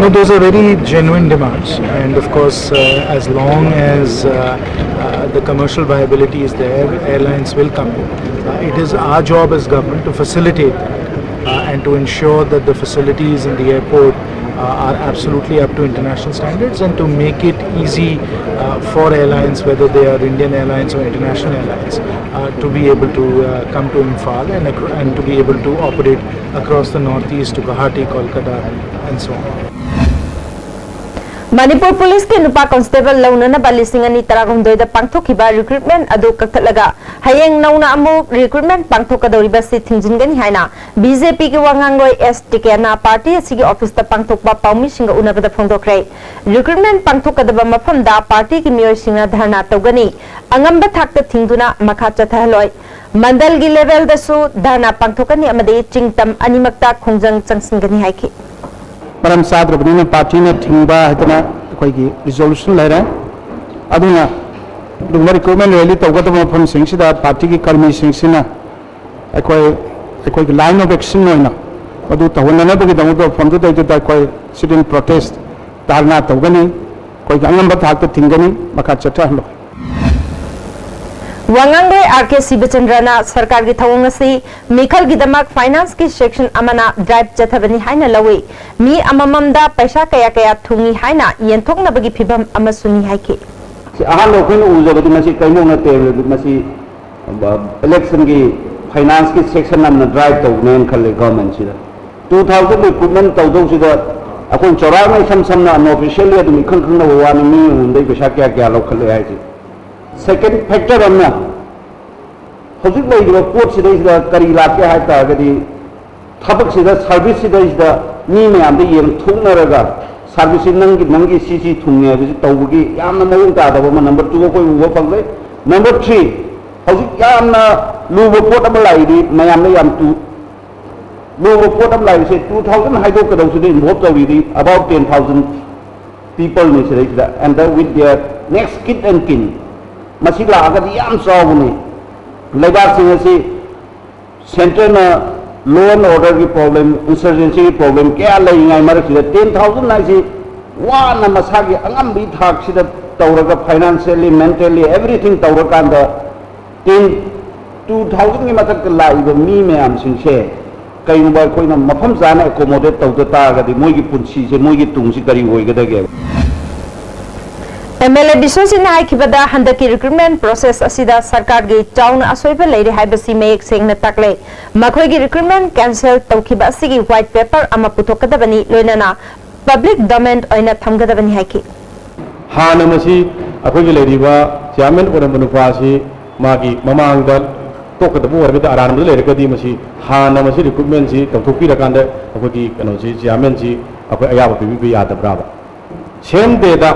No, those are very genuine demands, and of course, uh, as long as uh, uh, the commercial viability is there, airlines will come. Uh, it is our job as government to facilitate uh, and to ensure that the facilities in the airport uh, are absolutely up to international standards and to make it easy uh, for airlines, whether they are Indian airlines or international airlines, uh, to be able to uh, come to Imphal and, acro- and to be able to operate across the Northeast to Guwahati, Kolkata, and so on. Manipur ꯄꯨꯂꯤꯁꯀꯤ ꯅꯨꯄꯥ constable ꯂꯧꯅꯅꯕ ꯂꯤꯁꯤꯡ ꯑꯅꯤ ꯇꯔꯥꯍꯨꯝꯗꯣꯏꯗ ꯄꯥꯡꯊꯣꯛꯈꯤꯕ recruitment ꯑꯗꯨ ꯀꯛꯊꯠꯂꯒ ꯍꯌꯦꯡ ꯅꯧꯅ ꯑꯃꯨꯛ recruitment ꯄꯥꯡꯊꯣꯛꯀꯗꯧꯔꯤꯕꯁꯤ ꯊꯤꯡꯖꯤꯟꯒꯅꯤ ꯍꯥꯏꯅ BJPꯒꯤ ꯋꯥꯉꯥꯡꯂꯣꯏ ꯑꯦꯁ ꯇꯤꯀꯦꯟꯅ party ꯑꯁꯤꯒꯤ officeꯇ ꯄꯥꯡꯊꯣꯛꯄ ꯄꯥꯎꯃꯤꯁꯤꯡꯒ ꯎꯅꯕꯗ ꯐꯣꯡꯗꯣꯛꯈ꯭ꯔꯦ꯫ Recruitment ꯄꯥꯡꯊꯣꯛꯀꯗꯕ ꯃꯐꯝꯗ partyꯒꯤ ꯃꯤꯑꯣꯏꯁꯤꯡꯅ ꯙꯔꯅꯥ ꯇꯧꯒꯅꯤ꯫ ꯑꯉꯝꯕ ꯊꯥꯛꯇ ꯊꯤꯡꯗꯨꯅ ꯃꯈꯥ ꯆꯠꯊꯍꯜꯂꯣꯏ꯫ ꯃꯟꯗꯜꯒꯤ levelꯗꯁꯨ ꯙꯔꯅꯥ ꯄꯥꯡꯊꯣꯛꯀꯅꯤ ꯑꯃꯗꯤ ꯆꯤꯡꯇꯝ ꯑꯅꯤꯃꯛꯇ ꯈꯣꯡꯖꯪ ꯆꯪꯁꯤꯟꯒꯅꯤ ꯍꯥꯏꯈꯤ꯫ ꯃꯔꯝ ꯆꯥꯗ꯭ꯔꯕꯅꯤꯅ partyꯅ ꯊꯤꯡꯕ ꯍꯥꯏꯗꯅ ꯑꯩꯈꯣꯏꯒꯤ resolution ꯂꯩꯔꯦ꯫ ꯑꯗꯨꯅ ꯑꯗꯨꯒꯨꯝꯕ recruitment rally ꯇꯧꯒꯗꯕ ꯃꯐꯝꯁꯤꯡꯁꯤꯗ partyꯒꯤ ꯀꯔꯃꯤꯁꯤꯡꯁꯤꯅ ꯑꯩꯈꯣꯏ ꯑꯩꯈꯣꯏꯒꯤ line of action ꯑꯣꯏꯅ ꯃꯗꯨ ꯇꯧꯍꯟꯅꯅꯕꯒꯤꯗꯃꯛꯇ ꯃꯐꯝꯗꯨꯗꯩꯗꯨꯗ ꯑꯩꯈꯣꯏ sit in protest ꯙꯔꯅꯥ ꯇꯧꯒꯅꯤ꯫ ꯑꯩꯈꯣꯏꯒꯤ ꯑꯉꯝꯕ ꯊꯥꯛꯇ ꯊꯤꯡꯒꯅꯤ, ꯃꯈꯥ ꯆꯠꯊꯍꯜꯂꯣꯏ꯫ ꯋꯥꯉꯥꯡꯂꯣꯏ ꯑꯥꯔ ꯀꯦ ꯁꯤꯕꯆꯟꯗ꯭ꯔꯅ ꯁꯔꯀꯥꯔꯒꯤ ꯊꯧꯑꯣꯡ ꯑꯁꯤ ꯃꯤꯈꯜꯒꯤꯗꯃꯛ ꯐꯥꯏꯅꯥꯟꯁꯀꯤ ꯁꯦꯛꯁꯟ ꯑꯃꯅ ꯗ꯭ꯔꯥꯏꯚ ꯆꯠꯊꯕꯅꯤ ꯍꯥꯏꯅ ꯂꯧꯏ꯫ ꯃꯤ ꯑꯃꯃꯝꯗ ꯄꯩꯁꯥ ꯀꯌꯥ ꯀꯌꯥ ꯊꯨꯡꯏ ꯍꯥꯏꯅ ꯌꯦꯟꯊꯣꯛꯅꯕꯒꯤ ꯐꯤꯚꯝ ꯑꯃꯁꯨꯅꯤ ꯍꯥꯏꯈꯤ꯫ ꯑꯍꯥꯟꯕ ꯑꯩꯈꯣꯏꯅ ꯎꯖꯕꯗꯤ ꯃꯁꯤ ꯀꯔꯤꯃꯨꯛ ꯅꯠꯇꯦ, ꯃꯁꯤ ꯏꯂꯦꯛꯁꯟꯒꯤ ꯐꯥꯏꯅꯥꯟꯁꯀꯤ ꯁꯦꯛꯁꯟ ꯑꯃꯅ ꯗ꯭ꯔꯥꯏꯚ ꯇꯧꯕꯅꯦꯅ ꯈꯜꯂꯦ ꯒꯚꯔꯟꯃꯦꯟꯁꯤꯗ꯫ ꯇꯨ ꯊꯥꯎꯖꯟ ꯔꯤꯀ꯭ꯔꯨꯠꯃꯦꯟ ꯇꯧꯗꯧꯁꯤꯗ ꯑꯩꯈꯣꯏꯅ ꯆꯥꯎꯔꯥꯛꯅ ꯏꯁꯝ ꯁꯝꯅ ꯑꯟꯑꯣꯐꯤꯁꯤꯌꯦꯜꯂꯤ ꯑꯗꯨꯝ ꯏꯈꯪ ꯈꯪꯅꯕ ꯋꯥꯅꯤ, ꯃꯤ ꯑꯃꯃꯝꯗꯒꯤ ꯄꯩꯁꯥ ꯀꯌꯥ ꯀꯌꯥ ꯂꯧꯈꯠꯂꯦ ꯍꯥꯏꯁꯦ꯫ ꯁꯦꯀꯦꯟ ꯐꯦꯛꯇꯔ ꯑꯃꯅ ꯍꯧꯖꯤꯛ ꯂꯩꯔꯤꯕ ꯄꯣꯠꯁꯤꯗꯩꯁꯤꯗ ꯀꯔꯤ ꯂꯥꯛꯀꯦ ꯍꯥꯏ ꯇꯥꯔꯒꯗꯤ, ꯊꯕꯛꯁꯤꯗ, ꯁꯥꯔꯚꯤꯁꯁꯤꯗꯩꯁꯤꯗ ꯃꯤ ꯃꯌꯥꯝꯗ ꯌꯦꯡꯊꯣꯛꯅꯔꯒ ꯁꯥꯔꯚꯤꯁꯁꯤ ꯅꯪꯒꯤ, ꯅꯪꯒꯤ ꯁꯤ ꯁꯤ ꯊꯨꯡꯉꯦ ꯍꯥꯏꯕꯁꯤ ꯇꯧꯕꯒꯤ ꯌꯥꯝꯅ ꯃꯑꯣꯡ ꯇꯥꯗꯕ ꯑꯃ ꯅꯝꯕꯔ ꯇꯨ ꯑꯩꯈꯣꯏ ꯎꯕ ꯐꯪꯂꯦ꯫ ꯅꯝꯕꯔ ꯊ꯭ꯔꯤ, ꯍꯧꯖꯤꯛ ꯌꯥꯝꯅ ꯂꯨꯕ ꯄꯣꯠ ꯑꯃ ꯂꯥꯛꯏꯗꯤ, ꯃꯌꯥꯝꯅ ꯌꯥꯝ ꯇꯨ ꯂꯨꯕ ꯄꯣꯠ ꯑꯃ ꯂꯥꯛꯏꯁꯦ, ꯇꯨ ꯊꯥꯎꯖꯟ ꯍꯥꯏꯗꯣꯛꯀꯗꯧꯁꯤꯗ ꯏꯟꯚꯣꯜꯕ ꯇꯧꯔꯤꯗꯤ about ten thousand peopleꯅꯤ ꯁꯤꯗꯩꯁꯤꯗ, and with their next kit and kin꯫ ꯃꯁꯤ ꯂꯥꯛꯑꯒꯗꯤ ꯌꯥꯝ ꯆꯥꯎꯕꯅꯤ꯫ ꯂꯩꯕꯥꯛꯁꯤꯡ ꯑꯁꯤ ꯁꯦꯟꯇ꯭ꯔꯦꯜꯅ law and orderꯒꯤ problem, insurgencyꯒꯤ problem ꯀꯌꯥ ꯂꯩꯔꯤꯉꯩ ꯃꯔꯛꯁꯤꯗ ten thousand ꯍꯥꯏꯁꯤ ꯋꯥꯅ ꯃꯁꯥꯒꯤ ꯑꯉꯝꯕꯒꯤ ꯊꯥꯛꯁꯤꯗ ꯇꯧꯔꯒ, financially, mentally, everything ꯇꯧꯔꯀꯥꯟꯗ, ten, two thousandꯒꯤ ꯃꯊꯛꯇ ꯂꯥꯛꯏꯕ ꯃꯤ ꯃꯌꯥꯝꯁꯤꯡꯁꯦ ꯀꯩꯒꯨꯝꯕ ꯑꯩꯈꯣꯏꯅ ꯃꯐꯝ ꯆꯥꯅ accommodate ꯇꯧꯗ ꯇꯥꯔꯒꯗꯤ ꯃꯣꯏꯒꯤ ꯄꯨꯟꯁꯤꯁꯦ, ꯃꯣꯏꯒꯤ ꯇꯨꯡꯁꯤ ꯀꯔꯤ ꯑꯣꯏꯒꯗꯒꯦ? ꯑꯦꯝ ꯑꯦꯜ ꯑꯦ ꯕꯤꯁ꯭ꯋꯖꯤꯠꯅ ꯍꯥꯏꯈꯤꯕꯗ, ꯍꯟꯗꯛꯀꯤ ꯔꯤꯀ꯭ꯔꯨꯠꯃꯦꯟ ꯄ꯭ꯔꯣꯁꯦꯁ ꯑꯁꯤꯗ ꯁꯔꯀꯥꯔꯒꯤ ꯆꯥꯎꯅ ꯑꯁꯣꯏꯕ ꯂꯩꯔꯦ ꯍꯥꯏꯕꯁꯤ ꯃꯌꯦꯛ ꯁꯦꯡꯅ ꯇꯥꯛꯂꯦ꯫ ꯃꯈꯣꯏꯒꯤ ꯔꯤꯀ꯭ꯔꯨꯠꯃꯦꯟ ꯀꯦꯟꯁꯦꯜ ꯇꯧꯈꯤꯕ ꯑꯁꯤꯒꯤ ꯋꯥꯏꯠ ꯄꯦꯄꯔ ꯑꯃ ꯄꯨꯊꯣꯛꯀꯗꯕꯅꯤ, ꯂꯣꯏꯅꯅ ꯄꯕ꯭ꯂꯤꯛ ꯗꯣꯃꯦꯟ ꯑꯣꯏꯅ ꯊꯝꯒꯗꯕꯅꯤ ꯍꯥꯏꯈꯤ꯫ ꯍꯥꯟꯅ ꯃꯁꯤ ꯑꯩꯈꯣꯏꯒꯤ ꯂꯩꯔꯤꯕ ꯆꯤꯌꯥꯔꯃꯦꯟ ꯑꯣꯏꯔꯝꯕ ꯅꯨꯄꯥ ꯑꯁꯤ ꯃꯥꯒꯤ ꯃꯃꯥꯡꯗ ꯇꯣꯛꯀꯗꯕ ꯑꯣꯏꯔꯒꯗꯤ, ꯑꯔꯥꯟꯕꯗ ꯂꯩꯔꯒꯗꯤ, ꯃꯁꯤ ꯍꯥꯟꯅ ꯃꯁꯤ ꯔꯤꯀ꯭ꯔꯨꯠꯃꯦꯟꯁꯤ ꯇꯧꯊꯣꯛꯄꯤꯔꯀꯥꯟꯗ ꯑꯩꯈꯣꯏꯒꯤ ꯀꯩꯅꯣꯁꯤ, ꯆꯤꯌꯥꯔꯃꯦꯟꯁꯤ ꯑꯩꯈꯣꯏ ꯑꯌꯥꯕ ꯄꯤꯕꯤꯕ ꯌꯥꯗꯕ꯭ꯔꯥꯕ? ꯁꯦꯝ ꯗꯦꯗ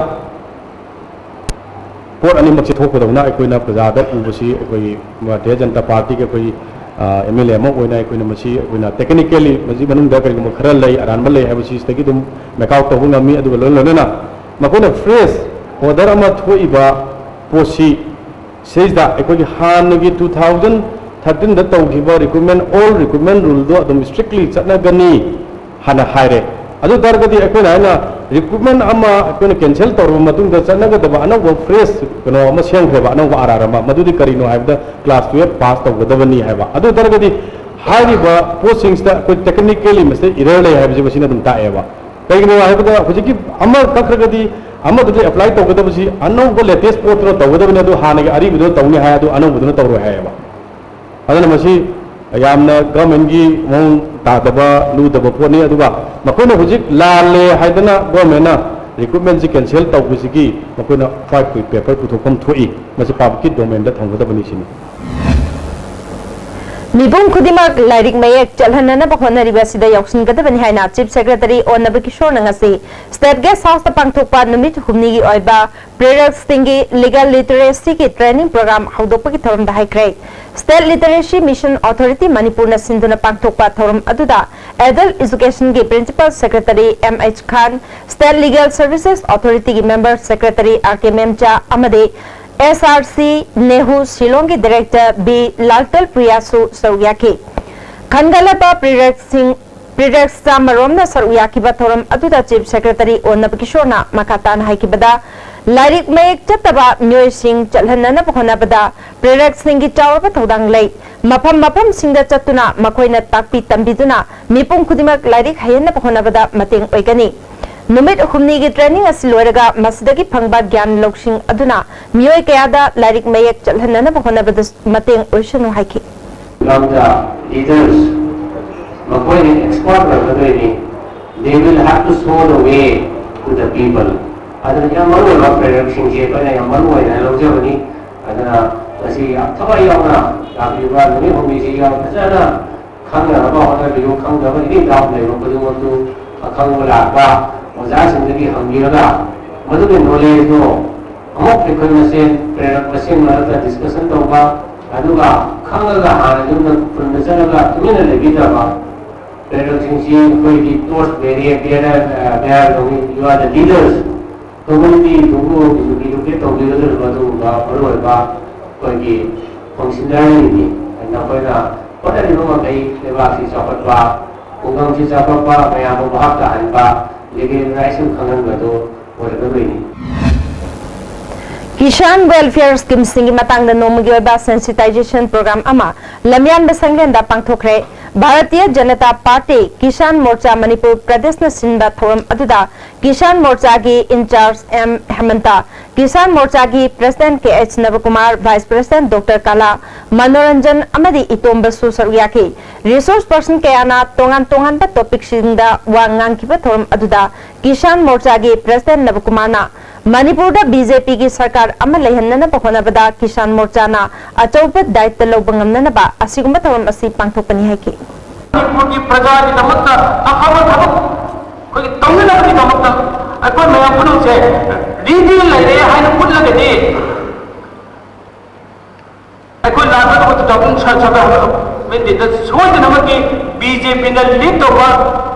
ꯄꯣꯠ ꯑꯅꯤꯃꯛꯁꯦ ꯊꯣꯛꯄꯗꯧꯅ ꯑꯩꯈꯣꯏꯅ ꯄ꯭ꯔꯖꯥꯗ ꯎꯕꯁꯤ, ꯑꯩꯈꯣꯏꯒꯤ ꯚꯥꯔꯇꯤꯌ ꯖꯅꯇꯥ ꯄꯥꯔꯇꯤꯒꯤ ꯑꯩꯈꯣꯏ ꯑꯦꯝ ꯑꯦꯜ ꯑꯦ ꯑꯃ ꯑꯣꯏꯅ ꯑꯩꯈꯣꯏꯅ ꯃꯁꯤ ꯑꯩꯈꯣꯏꯅ technically ꯃꯁꯤ ꯃꯅꯨꯡꯗ ꯀꯔꯤꯒꯨꯝꯕ ꯈꯔ ꯂꯩ, ꯑꯔꯥꯟꯕ ꯂꯩ ꯍꯥꯏꯕꯁꯤ ꯁꯤꯗꯒꯤ ꯑꯗꯨꯝ ꯃꯦꯛ ꯑꯥꯎꯠ ꯇꯧꯕ ꯉꯝꯃꯤ꯫ ꯑꯗꯨꯒ ꯂꯣꯏꯅ ꯂꯣꯏꯅꯅ ꯃꯈꯣꯏꯅ ꯐ꯭ꯔꯦꯁ ꯑꯣꯔꯗꯔ ꯑꯃ ꯊꯣꯛꯏꯕ ꯄꯣꯠꯁꯤ ꯁꯤꯗꯩꯁꯤꯗ ꯑꯩꯈꯣꯏꯒꯤ ꯍꯥꯟꯅꯒꯤ two thousand thirteenꯗ ꯇꯧꯈꯤꯕ recruitment, old recruitment ruleꯗꯣ ꯑꯗꯨꯝ strictly ꯆꯠꯅꯒꯅꯤ ꯍꯥꯏꯅ ꯍꯥꯏꯔꯦ꯫ ꯑꯗꯨ ꯇꯥꯔꯒꯗꯤ ꯑꯩꯈꯣꯏꯅ ꯍꯥꯏꯅ ꯔꯤꯀ꯭ꯔꯨꯠꯃꯦꯟ ꯑꯃ ꯑꯩꯈꯣꯏꯅ ꯀꯦꯟꯁꯦꯜ ꯇꯧꯔꯕ ꯃꯇꯨꯡꯗ ꯆꯠꯅꯒꯗꯕ ꯑꯅꯧꯕ ꯐ꯭ꯔꯦꯁ ꯀꯩꯅꯣ ꯑꯃ ꯁꯦꯝꯈ꯭ꯔꯦꯕ, ꯑꯅꯧꯕ ꯑꯥꯔ ꯑꯥꯔ ꯑꯃ, ꯃꯗꯨꯗꯤ ꯀꯔꯤꯅꯣ ꯍꯥꯏꯕꯗ ꯀ꯭ꯂꯥꯁ ꯇꯨꯌꯦꯜꯞ ꯄꯥꯁ ꯇꯧꯒꯗꯕꯅꯤ ꯍꯥꯏꯕ꯫ ꯑꯗꯨ ꯇꯥꯔꯒꯗꯤ ꯍꯥꯏꯔꯤꯕ ꯄꯣꯁꯁꯤꯡꯁꯤꯗ ꯑꯩꯈꯣꯏ ꯇꯦꯛꯅꯤꯀꯦꯜꯂꯤ ꯃꯁꯤꯗ ꯏꯔꯔ ꯂꯩ ꯍꯥꯏꯕꯁꯤ ꯃꯁꯤꯅ ꯑꯗꯨꯝ ꯇꯥꯛꯑꯦꯕ꯫ ꯀꯩꯒꯤꯅꯣ ꯍꯥꯏꯕꯗ ꯍꯧꯖꯤꯛꯀꯤ ꯑꯃ ꯀꯛꯈ꯭ꯔꯒꯗꯤ ꯑꯃꯗꯨꯗ ꯑꯦꯄ꯭ꯂꯥꯏ ꯇꯧꯒꯗꯕꯁꯤ ꯑꯅꯧꯕ ꯂꯦꯇꯦꯁ ꯄꯣꯠꯇꯨꯅ ꯇꯧꯒꯗꯕꯅꯤ, ꯑꯗꯨ ꯍꯥꯟꯅꯒꯤ ꯑꯔꯤꯕꯗꯨꯅ ꯇꯧꯅꯤ ꯍꯥꯏ, ꯑꯗꯨ ꯑꯅꯧꯕꯗꯨꯅ ꯇꯧꯔꯣꯏ ꯍꯥꯏꯌꯦꯕ꯫ ꯑꯗꯨꯅ ꯃꯁꯤ ꯌꯥꯝꯅ ꯒꯚꯔꯟꯃꯦꯟꯒꯤ ꯃꯑꯣꯡ ꯇꯥꯗꯕ, ꯂꯨꯗꯕ ꯄꯣꯠꯅꯤ꯫ ꯑꯗꯨꯒ ꯃꯈꯣꯏꯅ ꯍꯧꯖꯤꯛ ꯂꯥꯜꯂꯦ ꯍꯥꯏꯗꯅ ꯒꯚꯔꯟꯃꯦꯟꯅ ꯔꯤꯀ꯭ꯔꯨꯠꯃꯦꯟꯁꯤ ꯀꯦꯟꯁꯦꯜ ꯇꯧꯕꯁꯤꯒꯤ ꯃꯈꯣꯏꯅ ꯋꯥꯏꯠ ꯄꯦꯄꯔ ꯄꯨꯊꯣꯛꯐꯝ ꯊꯣꯛꯏ꯫ ꯃꯁꯤ ꯄꯕ꯭ꯂꯤꯛꯀꯤ ꯗꯣꯃꯦꯟꯗ ꯊꯝꯒꯗꯕꯅꯤ ꯁꯤꯅꯤ꯫ ꯃꯤꯄꯨꯝ ꯈꯨꯗꯤꯡꯃꯛ ꯂꯥꯏꯔꯤꯛ ꯃꯌꯦꯛ ꯆꯠꯍꯟꯅꯅꯕ ꯍꯣꯠꯅꯔꯤꯕ ꯑꯁꯤꯗ ꯌꯥꯎꯁꯤꯟꯒꯗꯕꯅꯤ ꯍꯥꯏꯅ ꯆꯤꯐ ꯁꯦꯀ꯭ꯔꯦꯇꯔꯤ ꯑꯣꯟꯅꯕ ꯀꯤꯁꯣꯔꯅ ꯉꯁꯤ ꯁ꯭ꯇꯦꯠ ꯒꯦꯁ ꯍꯥꯎꯁꯇ ꯄꯥꯡꯊꯣꯛꯄ ꯅꯨꯃꯤꯠ ꯍꯨꯝꯅꯤꯒꯤ ꯑꯣꯏꯕ ꯄ꯭ꯔꯦꯔꯛꯁꯤꯡꯒꯤ ꯂꯤꯒꯦꯜ ꯂꯤꯇꯔꯦꯁꯤꯒꯤ ꯇ꯭ꯔꯦꯅꯤꯡ ꯄ꯭ꯔꯣꯒ꯭ꯔꯥꯝ ꯍꯧꯗꯣꯛꯄꯒꯤ ꯊꯧꯔꯝꯗ ꯍꯥꯏꯈ꯭ꯔꯦ꯫ ꯁ꯭ꯇꯦꯠ ꯂꯤꯇꯔꯦꯁꯤ ꯃꯤꯁꯟ ꯑꯣꯊꯣꯔꯤꯇꯤ ꯃꯅꯤꯄꯨꯔꯅ ꯁꯤꯟꯗꯨꯅ ꯄꯥꯡꯊꯣꯛꯄ ꯊꯧꯔꯝ ꯑꯗꯨꯗ ꯑꯦꯗꯜꯠ ꯏꯖꯨꯀꯦꯁꯟꯒꯤ principal secretary M H Khan, state legal services ꯑꯣꯊꯣꯔꯤꯇꯤꯒꯤ member secretary R K Memcha ꯑꯃꯗꯤ S R C ꯅꯦꯍꯨ ꯁꯤꯂꯣꯡꯒꯤ director B ꯂꯥꯜꯇꯦꯜ ꯄ꯭ꯔꯤꯌꯥꯁꯨ ꯁꯔꯨꯛ ꯌꯥꯈꯤ꯫ ꯈꯟꯒꯠꯂꯕ ꯄ꯭ꯔꯤꯔꯦꯛꯁꯤꯡ ꯄ꯭ꯔꯤꯔꯦꯛꯁ ꯆꯥꯃꯔꯣꯝꯅ ꯁꯔꯨꯛ ꯌꯥꯈꯤꯕ ꯊꯧꯔꯝ ꯑꯗꯨꯗ ꯆꯤꯐ ꯁꯦꯀ꯭ꯔꯦꯇꯔꯤ ꯑꯣꯟꯅꯕ ꯀꯤꯁꯣꯔꯅ ꯃꯈꯥ ꯇꯥꯅ ꯍꯥꯏꯈꯤꯕꯗ, ꯂꯥꯏꯔꯤꯛ ꯃꯌꯦꯛ ꯆꯠꯇꯕ ꯃꯤꯑꯣꯏꯁꯤꯡ ꯆꯠꯍꯟꯅꯅꯕ ꯍꯣꯠꯅꯕꯗ ꯄ꯭ꯔꯤꯔꯦꯛꯁꯤꯡꯒꯤ ꯆꯥꯎꯔꯕ ꯊꯧꯗꯥꯡ ꯂꯩ꯫ ꯃꯐꯝ ꯃꯐꯝꯁꯤꯡꯗ ꯆꯠꯇꯨꯅ ꯃꯈꯣꯏꯅ ꯇꯥꯛꯄꯤ ꯇꯝꯕꯤꯗꯨꯅ ꯃꯤꯄꯨꯝ ꯈꯨꯗꯤꯡꯃꯛ ꯂꯥꯏꯔꯤꯛ ꯍꯩꯍꯟꯅꯕ ꯍꯣꯠꯅꯕꯗ ꯃꯇꯦꯡ ꯑꯣꯏꯒꯅꯤ꯫ ꯅꯨꯃꯤꯠ ꯍꯨꯝꯅꯤꯒꯤ ꯇ꯭ꯔꯦꯅꯤꯡ ꯑꯁꯤ ꯂꯣꯏꯔꯒ ꯃꯁꯤꯗꯒꯤ ꯐꯪꯕ ꯒ꯭ꯌꯥꯟ ꯂꯧꯁꯤꯡ ꯑꯗꯨꯅ ꯃꯤꯑꯣꯏ ꯀꯌꯥꯗ ꯂꯥꯏꯔꯤꯛ ꯃꯌꯦꯛ ꯆꯠꯍꯟꯅꯅꯕ ꯍꯣꯠꯅꯕꯗ ꯃꯇꯦꯡ ꯑꯣꯏꯁꯅꯨ ꯍꯥꯏꯈꯤ꯫ Become the leaders. ꯃꯈꯣꯏꯅ expert ꯑꯣꯏꯒꯗꯣꯏꯅꯤ꯫ They will have to show the way to the people. ꯑꯗꯨꯅ ꯌꯥꯝ ꯃꯔꯨ ꯑꯣꯏꯕ ꯄ꯭ꯔꯦꯔꯛꯁꯤꯡꯁꯦ ꯑꯩꯈꯣꯏꯅ ꯌꯥꯝ ꯃꯔꯨ ꯑꯣꯏꯅ ꯂꯧꯖꯕꯅꯤ꯫ ꯑꯗꯨꯅ ꯉꯁꯤ ꯌꯥꯝ ꯊꯋꯥꯏ ꯌꯥꯎꯅ ꯂꯥꯛꯂꯤꯕ ꯅꯨꯃꯤꯠ ꯍꯨꯝꯅꯤꯁꯤ ꯌꯥꯝ ꯐꯖꯅ ꯈꯪꯅꯅꯕ ꯍꯣꯠꯅꯕꯤꯌꯨ꯫ ꯈꯪꯗꯕ ꯑꯦꯅꯤ ꯗꯥꯎꯠ ꯂꯩꯕ ꯈꯨꯗꯤꯡꯃꯛꯇꯨ ꯑꯈꯪꯕ ꯂꯥꯛꯄ ꯑꯣꯖꯥꯁꯤꯡꯗꯒꯤ ꯍꯪꯕꯤꯔꯒ ꯃꯗꯨꯒꯤ ꯅꯣꯂꯦꯖꯇꯣ ꯑꯃꯨꯛ ꯑꯩꯈꯣꯏ ꯃꯁꯦꯟ ꯄ꯭ꯔꯦꯔꯛ ꯃꯁꯦꯟ ꯃꯔꯛꯇ ꯗꯤꯁꯀꯁꯟ ꯇꯧꯕ, ꯑꯗꯨꯒ ꯈꯪꯉꯒ ꯍꯥꯟꯅ ꯌꯨꯝꯗ ꯈꯨꯟꯗ ꯆꯠꯂꯒ ꯇꯨꯃꯤꯟꯅ ꯂꯩꯕꯤꯗꯕ꯫ ꯄ꯭ꯔꯦꯔꯛꯁꯤꯡꯁꯤ ꯑꯩꯈꯣꯏꯒꯤ ꯇꯣꯔꯆ ꯕꯦꯔꯤꯌꯔ ꯕꯦꯌꯔ ꯕꯦꯌꯔ ꯇꯧꯏ꯫ You are the leaders. ꯀꯝꯃ꯭ꯌꯨꯅꯤꯇꯤꯗꯨꯕꯨ ꯏꯗꯨꯀꯦꯠ ꯇꯧꯕꯤꯒꯗꯧꯔꯤꯕ ꯑꯗꯨꯒꯨꯝꯕ ꯃꯔꯨꯑꯣꯏꯕ ꯑꯩꯈꯣꯏꯒꯤ ꯐꯪꯁꯟꯅꯔꯤꯅꯤ꯫ ꯅꯈꯣꯏꯅ ꯍꯣꯠꯅꯔꯤꯕ ꯃꯈꯩ ꯂꯩꯕꯥꯛꯁꯤ ꯆꯥꯎꯈꯠꯄ ꯈꯨꯡꯒꯪꯁꯤ ꯆꯥꯎꯈꯠꯄ, ꯃꯌꯥꯝꯕꯨ ꯚꯥꯞ ꯇꯥꯍꯟꯕ, ꯂꯤꯒꯦꯜ ꯔꯥꯏꯠꯁꯤꯡ ꯈꯪꯍꯟꯕꯗꯨ ꯑꯣꯏꯔꯒꯗꯣꯏꯅꯤ꯫ ꯀꯤꯁꯥꯟ ꯋꯦꯜꯐꯤꯌꯔ ꯁ꯭ꯀꯤꯝꯁꯤꯡꯒꯤ ꯃꯇꯥꯡꯗ ꯅꯣꯡꯃꯒꯤ ꯑꯣꯏꯕ ꯁꯦꯟꯁꯤꯇꯥꯏꯖꯦꯁꯟ ꯄ꯭ꯔꯣꯒ꯭ꯔꯥꯝ ꯑꯃ ꯂꯝꯌꯥꯟꯕ ꯁꯪꯂꯦꯟꯗ ꯄꯥꯡꯊꯣꯛꯈ꯭ꯔꯦ꯫ ꯚꯥꯔꯇꯤꯌ ꯖꯅꯇꯥ ꯄꯥꯔꯇꯤ ꯀꯤꯁꯥꯟ ꯃꯣꯔꯆꯥ ꯃꯅꯤꯄꯨꯔ ꯄ꯭ꯔꯗꯦꯁꯅ ꯁꯤꯟꯕ ꯊꯧꯔꯝ ꯑꯗꯨꯗ ꯀꯤꯁꯥꯟ ꯃꯣꯔꯆꯥꯒꯤ ꯏꯟꯆꯥꯔꯖ ꯑꯦꯝ ꯍꯦꯃꯟꯇ, ꯀꯤꯁꯥꯟ ꯃꯣꯔꯆꯥꯒꯤ president K H Nabakumar, vice president doctor Kala Manoranjan ꯑꯃꯗꯤ ꯏꯇꯣꯝꯕꯁꯨ ꯁꯔꯨꯛ ꯌꯥꯈꯤ꯫ ꯔꯤꯁꯣꯔꯁ ꯄꯔꯁꯟ ꯀꯌꯥꯅ ꯇꯣꯉꯥꯟ ꯇꯣꯉꯥꯟꯕ ꯇꯣꯄꯤꯛꯁꯤꯡꯗ ꯋꯥ ꯉꯥꯡꯈꯤꯕ ꯊꯧꯔꯝ ꯑꯗꯨꯗ ꯀꯤꯁꯥꯟ ꯃꯣꯔꯆꯥꯒꯤ ꯄ꯭ꯔꯦꯁꯤꯗꯦꯟꯠ ꯅꯕꯀꯨꯃꯥꯔꯅ ꯃꯅꯤꯄꯨꯔꯗ ꯕꯤ ꯖꯦ ꯄꯤꯒꯤ ꯁꯔꯀꯥꯔ ꯑꯃ ꯂꯩꯍꯟꯅꯅꯕ ꯍꯣꯠꯅꯕꯗ ꯀꯤꯁꯥꯟ ꯃꯣꯔꯆꯥꯅ ꯑꯆꯧꯕ ꯗꯥꯌꯤꯠꯇ ꯂꯧꯕ ꯉꯝꯅꯅꯕ ꯑꯁꯤꯒꯨꯝꯕ ꯊꯧꯔꯝ ꯑꯁꯤ ꯄꯥꯡꯊꯣꯛꯄꯅꯤ ꯍꯥꯏꯈꯤ꯫ ꯃꯅꯤꯄꯨꯔꯒꯤ ꯄ꯭ꯔꯖꯥꯒꯤꯗꯃꯛꯇ ꯑꯐꯕ ꯊꯕꯛ ꯑꯩꯈꯣꯏꯒꯤ ꯇꯧꯅꯅꯕꯒꯤꯗꯃꯛꯇ ꯑꯩꯈꯣꯏ ꯃꯌꯥꯝ ꯄꯨꯝꯅꯃꯛꯁꯦ ꯔꯦꯗꯤ ꯂꯩꯔꯦ ꯍꯥꯏꯅ ꯎꯠꯂꯒꯗꯤ ꯑꯩꯈꯣꯏ ꯂꯥꯛꯀꯗꯕ ꯇꯨ ꯊꯥꯎꯖꯟ ꯁꯚꯦꯟꯇꯤꯟꯗ ꯁꯣꯏꯗꯅꯃꯛꯀꯤ ꯕꯤ ꯖꯦ ꯄꯤꯅ ꯂꯤꯗ ꯇꯧꯕ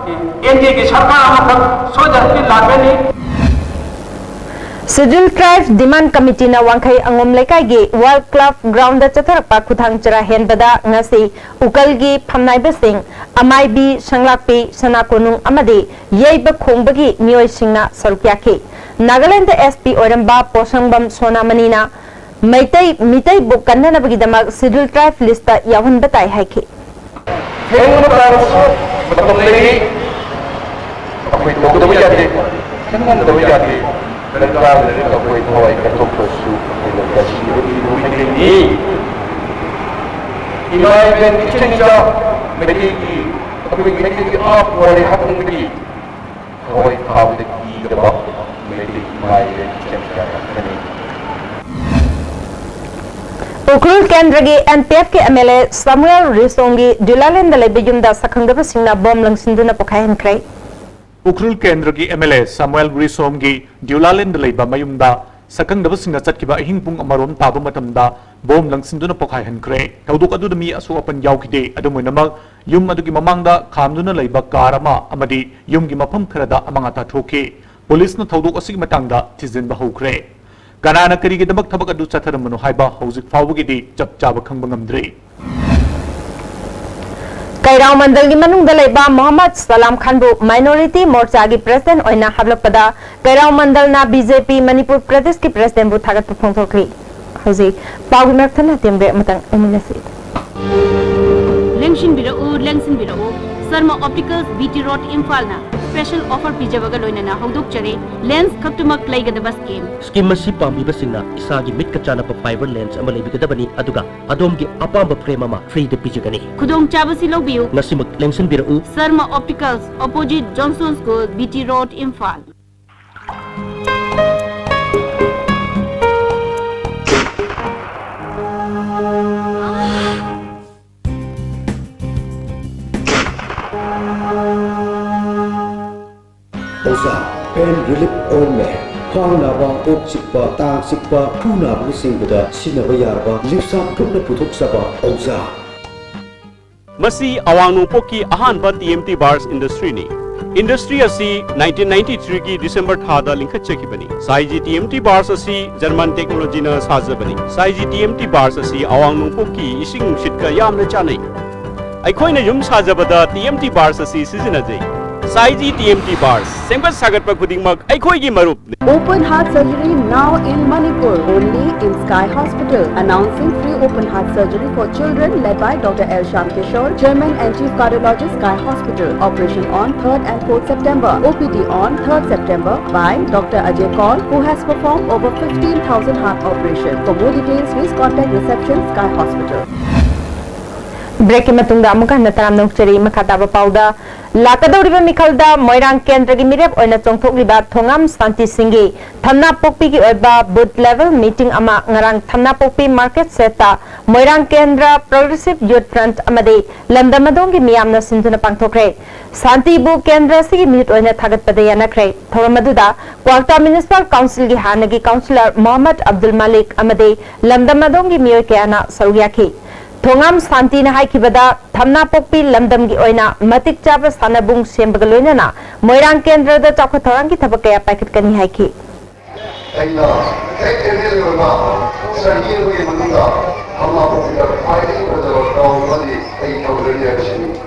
ꯑꯦꯟ ꯗꯤ ꯑꯦꯒꯤ ꯁꯔꯀꯥꯔ ꯑꯃꯈꯛ ꯁꯣꯏꯗꯅꯃꯛꯀꯤ ꯂꯥꯛꯀꯅꯤ꯫ ꯁꯦꯗ꯭ꯌꯨꯜ ꯇ꯭ꯔꯥꯏꯕ ꯗꯤꯃꯥꯟ ꯀꯃꯤꯇꯤꯅ ꯋꯥꯡꯈꯩ ꯑꯉꯣꯝ ꯂꯩꯀꯥꯏꯒꯤ ꯋꯥꯔꯜ ꯀ꯭ꯂꯕ ꯒ꯭ꯔꯥꯎꯟꯗ ꯆꯠꯊꯔꯛꯄ ꯈꯨꯊꯥꯡ ꯆꯔꯥ ꯍꯦꯟꯕꯗ ꯉꯁꯤ ꯎꯀꯜꯒꯤ ꯐꯝꯅꯥꯏꯕꯁꯤꯡ ꯑꯃꯥꯏꯕꯤ, ꯁꯪꯂꯥꯛꯄꯤ, ꯁꯅꯥ ꯀꯣꯅꯨꯡ ꯑꯃꯗꯤ ꯌꯩꯕ ꯈꯣꯡꯕꯒꯤ ꯃꯤꯑꯣꯏꯁꯤꯡꯅ ꯁꯔꯨꯛ ꯌꯥꯈꯤ꯫ ꯅꯥꯒꯥꯂꯦꯟꯗ ꯑꯦꯁ ꯄꯤ ꯑꯣꯏꯔꯝꯕ ꯄꯣꯁꯪꯕꯝ ꯁꯣꯅꯥꯃꯅꯤꯅ ꯃꯩꯇꯩ ꯃꯤꯇꯩꯕꯨ ꯀꯟꯅꯅꯕꯒꯤꯗꯃꯛ ꯁꯦꯗ꯭ꯌꯨꯜ ꯇ꯭ꯔꯥꯏꯕ ꯂꯤꯁꯇ ꯌꯥꯎꯍꯟꯕ ꯇꯥꯏ ꯍꯥꯏꯈꯤ꯫ ꯊꯦꯡꯅ ꯇꯥꯔꯕꯁꯨ ꯃꯇꯝ ꯂꯩꯔꯤ꯫ ꯑꯩꯈꯣꯏ ꯇꯧꯗꯕ ꯌꯥꯗꯦ, ꯈꯪꯍꯟꯗꯕ ꯌꯥꯗꯦ꯫ ꯗꯔꯀꯥꯔ ꯂꯩꯔꯒ ꯑꯩꯈꯣꯏ ꯊꯋꯥꯏ ꯀꯠꯊꯣꯛꯄꯁꯨ ꯑꯩꯈꯣꯏ ꯂꯣꯏꯅ ꯁꯤꯕꯒꯤ ꯃꯤꯑꯣꯏꯕꯅꯤ꯫ ꯏꯃꯥ ꯏꯕꯦꯟ ꯏꯆꯤꯟ ꯏꯆꯥ ꯃꯩꯇꯩꯒꯤ, ꯑꯩꯈꯣꯏ ꯃꯩꯇꯩꯒꯤ ꯑꯥ ꯄꯨꯋꯥꯔꯤ ꯍꯥꯞꯅꯕꯒꯤ ꯊꯋꯥꯏ ꯊꯥꯕꯗ ꯀꯤꯗꯕ ꯃꯩꯇꯩ ꯏꯃꯥ ꯏꯕꯦꯟ ꯏꯆꯤꯟ ꯏꯆꯥ ꯉꯥꯛꯇꯅꯤ꯫ ꯎꯈ꯭ꯔꯨꯜ ꯀꯦꯟꯗ꯭ꯔꯒꯤ ꯑꯦꯟ ꯄꯤ ꯑꯦꯐꯀꯤ ꯑꯦꯝ ꯑꯦꯜ ꯑꯦ ꯁꯥꯃꯨꯑꯦꯜ ꯔꯤꯁꯣꯡꯒꯤ ꯗ꯭ꯌꯨꯂꯥꯂꯦꯟꯗ ꯂꯩꯕ ꯌꯨꯝꯗ ꯁꯛꯈꯪꯗꯕꯁꯤꯡꯅ ꯕꯣꯝ ꯂꯪꯁꯤꯟꯗꯨꯅ ꯄꯣꯈꯥꯏꯍꯟꯈ꯭ꯔꯦ꯫ ꯎꯈ꯭ꯔꯨꯜ ꯀꯦꯟꯗ꯭ꯔꯒꯤ ꯑꯦꯝ ꯑꯦꯜ ꯑꯦ ꯁꯥꯃꯨꯑꯦꯜ ꯔꯤꯁꯣꯝꯒꯤ ꯗ꯭ꯌꯨꯂꯥꯂꯦꯟꯗ ꯂꯩꯕ ꯃꯌꯨꯝꯗ ꯁꯛꯈꯪꯗꯕꯁꯤꯡꯅ ꯆꯠꯈꯤꯕ ꯑꯍꯤꯡ ꯄꯨꯡ ꯑꯃꯔꯣꯝ ꯇꯥꯕ ꯃꯇꯝꯗ ꯕꯣꯝ ꯂꯪꯁꯤꯟꯗꯨꯅ ꯄꯣꯈꯥꯏꯍꯟꯈ꯭ꯔꯦ꯫ ꯊꯧꯗꯣꯛ ꯑꯗꯨꯗ ꯃꯤ ꯑꯁꯣꯛ ꯑꯄꯟ ꯌꯥꯎꯈꯤꯗꯦ꯫ ꯑꯗꯨꯝ ꯑꯣꯏꯅꯃꯛ, ꯌꯨꯝ ꯑꯗꯨꯒꯤ ꯃꯃꯥꯡꯗ ꯈꯥꯝꯗꯨꯅ ꯂꯩꯕ ꯀꯥꯔ ꯑꯃ ꯑꯃꯗꯤ ꯌꯨꯝꯒꯤ ꯃꯐꯝ ꯈꯔꯗ ꯑꯃꯥꯡ ꯑꯇꯥ ꯊꯣꯛꯈꯤ꯫ ꯄꯨꯂꯤꯁꯅ ꯊꯧꯗꯣꯛ ꯑꯁꯤꯒꯤ ꯃꯇꯥꯡꯗ ꯊꯤꯖꯤꯟꯕ ꯍꯧꯈ꯭ꯔꯦ꯫ ꯀꯅꯥꯅ ꯀꯔꯤꯒꯤꯗꯃꯛ ꯊꯕꯛ ꯑꯗꯨ ꯆꯠꯊꯔꯝꯕꯅꯣ ꯍꯥꯏꯕ ꯍꯧꯖꯤꯛ ꯐꯥꯎꯕꯒꯤꯗꯤ ꯆꯞ ꯆꯥꯕ ꯈꯪꯕ ꯉꯝꯗ꯭ꯔꯤ꯫ ꯀꯩꯔꯥꯎ ꯃꯟꯗꯜꯒꯤ ꯃꯅꯨꯡꯗ ꯂꯩꯕ ꯃꯣꯍꯝꯃꯗ ꯁꯂꯥꯝ ꯈꯥꯟꯕꯨ ꯃꯥꯏꯅꯣꯔꯤꯇꯤ ꯃꯣꯔꯆꯥꯒꯤ ꯄ꯭ꯔꯦꯁꯤꯗꯦꯟꯠ ꯑꯣꯏꯅ ꯍꯥꯞꯂꯛꯄꯗ ꯀꯩꯔꯥꯎ ꯃꯟꯗꯜꯅ ꯕꯤ ꯖꯦ ꯄꯤ ꯃꯅꯤꯄꯨꯔ ꯄ꯭ꯔꯗꯦꯁꯀꯤ ꯄ꯭ꯔꯦꯁꯤꯗꯦꯟꯠꯕꯨ ꯊꯥꯒꯠꯄ ꯐꯣꯡꯗꯣꯛꯈ꯭ꯔꯤ꯫ ꯍꯧꯖꯤꯛ ꯄꯥꯎꯒꯤ ꯃꯔꯛ ꯊꯠꯅ ꯇꯦꯝꯕ꯭ꯔꯦꯛ ꯑꯃꯇꯪ ꯌꯦꯡꯃꯤꯟꯅꯁꯤ꯫ ꯂꯦꯡꯁꯤꯟꯕꯤꯔꯛꯎ, ꯂꯦꯡꯁꯤꯟꯕꯤꯔꯛꯎ꯫ Sharma optics, B T road, ꯏꯝꯐꯥꯜꯅ ꯁ꯭ꯄꯦꯁꯦꯜ ꯑꯣꯐꯔ ꯄꯤꯖꯕꯒ ꯂꯣꯏꯅꯅ ꯍꯧꯗꯣꯛꯆꯔꯤ ꯂꯦꯟꯁ ꯈꯛꯇꯃꯛ ꯂꯩꯒꯗꯕ ꯁ꯭ꯀꯤꯝ꯫ ꯁ꯭ꯀꯤꯝ ꯑꯁꯤ ꯄꯥꯝꯕꯤꯕꯁꯤꯡꯅ ꯏꯁꯥꯒꯤ ꯃꯤꯠꯀ ꯆꯥꯟꯅꯕ ꯐꯥꯏꯕꯔ ꯂꯦꯟꯁ ꯑꯃ ꯂꯩꯕꯤꯒꯗꯕꯅꯤ, ꯑꯗꯨꯒ ꯑꯗꯣꯝꯒꯤ ꯑꯄꯥꯝꯕ ꯐ꯭ꯔꯦꯝ ꯑꯃ ꯐ꯭ꯔꯤꯗ ꯄꯤꯖꯒꯅꯤ꯫ ꯈꯨꯗꯣꯡꯆꯥꯕꯁꯤ ꯂꯧꯕꯤꯌꯨ꯫ ꯉꯁꯤꯃꯛ ꯂꯦꯡꯁꯤꯟꯕꯤꯔꯛꯎ꯫ Sharma optics, opposite Johnstone school, B T road, Imphal. ꯑꯣꯖꯥ, ꯄꯦꯟ ꯔꯤꯂꯤꯐ ꯑꯣꯏꯟꯃꯦꯟ, ꯈ꯭ꯋꯥꯡ ꯅꯥꯕ, ꯀꯣꯛ ꯆꯤꯛꯄ, ꯇꯥꯡ ꯆꯤꯛꯄ, ꯈꯨ ꯅꯥꯕꯅꯆꯤꯡꯕꯗ ꯁꯤꯖꯤꯟꯅꯕ ꯌꯥꯔꯕ ꯂꯤꯞꯁꯥꯞ ꯒ꯭ꯔꯨꯞꯅ ꯄꯨꯊꯣꯛꯆꯕ ꯑꯣꯖꯥ꯫ ꯃꯁꯤ ꯑꯋꯥꯡ ꯅꯣꯡꯄꯣꯛꯀꯤ ꯑꯍꯥꯟꯕ ꯇꯤ ꯑꯦꯝ ꯇꯤ ꯕꯥꯔꯁ ꯏꯟꯗꯁꯇ꯭ꯔꯤꯅꯤ꯫ ꯏꯟꯗꯁꯇ꯭ꯔꯤ ꯑꯁꯤ ꯅꯥꯏꯟꯇꯤꯟ ꯅꯥꯏꯟꯇꯤ ꯊ꯭ꯔꯤꯒꯤ ꯗꯤꯁꯦꯝꯕꯔ ꯊꯥꯗ ꯂꯤꯡꯈꯠꯆꯈꯤꯕꯅꯤ꯫ ꯁꯥꯏꯖꯤ ꯇꯤ ꯑꯦꯝ ꯇꯤ ꯕꯥꯔꯁ ꯑꯁꯤ ꯖꯔꯃꯟ ꯇꯦꯛꯅꯣꯂꯣꯖꯤꯅ ꯁꯥꯖꯕꯅꯤ꯫ ꯁꯥꯏꯖꯤ ꯇꯤ ꯑꯦꯝ ꯇꯤ ꯕꯥꯔꯁ ꯑꯁꯤ ꯑꯋꯥꯡ ꯅꯣꯡꯄꯣꯛꯀꯤ ꯏꯁꯤꯡ ꯅꯨꯡꯁꯤꯠꯀ ꯌꯥꯝꯅ ꯆꯥꯟꯅꯩ꯫ ꯑꯩꯈꯣꯏꯅ ꯌꯨꯝ ꯁꯥꯖꯕꯗ ꯇꯤ ꯑꯦꯝ ꯇꯤ ꯕꯥꯔꯁ ꯑꯁꯤ ꯁꯤꯖꯤꯟꯅꯖꯩ꯫ ꯁꯥꯏꯖꯤ ꯇꯤ ꯑꯦꯝ ꯇꯤ ꯕꯥꯔꯁ, ꯁꯦꯝꯒꯠ ꯁꯥꯒꯠꯄ ꯈꯨꯗꯤꯡꯃꯛ ꯑꯩꯈꯣꯏꯒꯤ ꯃꯔꯨꯞꯅꯤ꯫ Open heart surgery now in Manipur, only in Sky Hospital. Announcing free open heart surgery for children, led by Doctor L Shyam Kishore, Chairman and Chief Cardiologist, Sky Hospital. Operation on third and fourth September. O P D on third September by Doctor Ajay Kaul, who has performed over fifteen thousand heart operations. For more details, please contact reception, Sky Hospital. ꯕ꯭ꯔꯦꯛꯀꯤ ꯃꯇꯨꯡꯗ ꯑꯃꯨꯛ ꯍꯟꯅ ꯇꯔꯥꯝꯅ ꯑꯣꯛꯆꯔꯤ꯫ ꯃꯈꯥ ꯇꯥꯕ ꯄꯥꯎꯗ, ꯂꯥꯛꯀꯗꯧꯔꯤꯕ ꯃꯤꯈꯜꯗ ꯃꯣꯏꯔꯥꯡ ꯀꯦꯟꯗ꯭ꯔꯒꯤ ꯃꯤꯔꯦꯞ ꯑꯣꯏꯅ ꯆꯣꯡꯊꯣꯛꯂꯤꯕ ꯊꯣꯉꯥꯝ ꯁꯥꯟꯇꯤ ꯁꯤꯡꯒꯤ ꯊꯝꯅꯥꯄꯣꯛꯄꯤꯒꯤ ꯑꯣꯏꯕ ꯕꯨꯊ ꯂꯦꯚꯦꯜ ꯃꯤꯇꯤꯡ ꯑꯃ ꯉꯔꯥꯡ ꯊꯝꯅꯥꯄꯣꯛꯄꯤ ꯃꯥꯔꯀꯦꯠ ꯁꯦꯠꯇ ꯃꯣꯏꯔꯥꯡ ꯀꯦꯟꯗ꯭ꯔ ꯄ꯭ꯔꯣꯒ꯭ꯔꯦꯁꯤꯚ ꯌꯨꯊ ꯐ꯭ꯔꯟꯠ ꯑꯃꯗꯤ ꯂꯝꯗꯝ ꯑꯗꯣꯝꯒꯤ ꯃꯤꯌꯥꯝꯅ ꯁꯤꯟꯗꯨꯅ ꯄꯥꯡꯊꯣꯛꯈ꯭ꯔꯦ꯫ ꯁꯥꯟꯇꯤꯕꯨ ꯀꯦꯟꯗ꯭ꯔ ꯑꯁꯤꯒꯤ ꯃꯤꯍꯨꯠ ꯑꯣꯏꯅ ꯊꯥꯒꯠꯄꯗ ꯌꯥꯅꯈ꯭ꯔꯦ꯫ ꯊꯧꯔꯝ ꯑꯗꯨꯗ ꯀ꯭ꯋꯥꯛꯇꯥ ꯃ꯭ꯌꯨꯅꯤꯁꯤꯄꯥꯜ ꯀꯥꯎꯟꯁꯤꯜꯒꯤ ꯍꯥꯟꯅꯒꯤ ꯀꯥꯎꯟꯁꯤꯂꯔ ꯃꯣꯍꯝꯃꯗ ꯑꯕꯗꯨꯜ ꯃꯥꯂꯤꯛ ꯑꯃꯗꯤ ꯂꯝꯗꯝ ꯑꯗꯣꯝꯒꯤ ꯃꯤꯑꯣꯏ ꯀꯌꯥꯅ ꯁꯔꯨꯛ ꯌꯥꯈꯤ꯫ ꯊꯣꯉꯥꯝ ꯁꯥꯟꯇꯤꯅ ꯍꯥꯏꯈꯤꯕꯗ, ꯊꯝꯅꯥꯄꯣꯛꯄꯤ ꯂꯝꯗꯝꯒꯤ ꯑꯣꯏꯅ ꯃꯇꯤꯛ ꯆꯥꯕ ꯁꯥꯟꯅꯕꯨꯡ ꯁꯦꯝꯕꯒ ꯂꯣꯏꯅꯅ ꯃꯣꯏꯔꯥꯡ ꯀꯦꯟꯗ꯭ꯔꯗ ꯆꯥꯎꯈꯠ ꯊꯧꯔꯥꯡꯒꯤ ꯊꯕꯛ ꯀꯌꯥ ꯄꯥꯏꯈꯠꯀꯅꯤ ꯍꯥꯏꯈꯤ꯫ ꯑꯩꯅ ꯍꯦꯛ ꯑꯦꯝ ꯑꯦꯜ ꯑꯦ ꯑꯣꯏꯕ ꯆꯍꯤ ꯑꯃꯒꯤ ꯃꯅꯨꯡꯗ ꯊꯝꯅꯥꯄꯣꯛꯄꯤꯗ ꯈ꯭ꯋꯥꯏꯗꯒꯤ ꯐꯖꯕ ꯒ꯭ꯔꯥꯎꯟ ꯑꯃꯗꯤ ꯑꯩ ꯊꯝꯖꯒꯦ ꯍꯥꯏꯕꯁꯤꯅꯤ꯫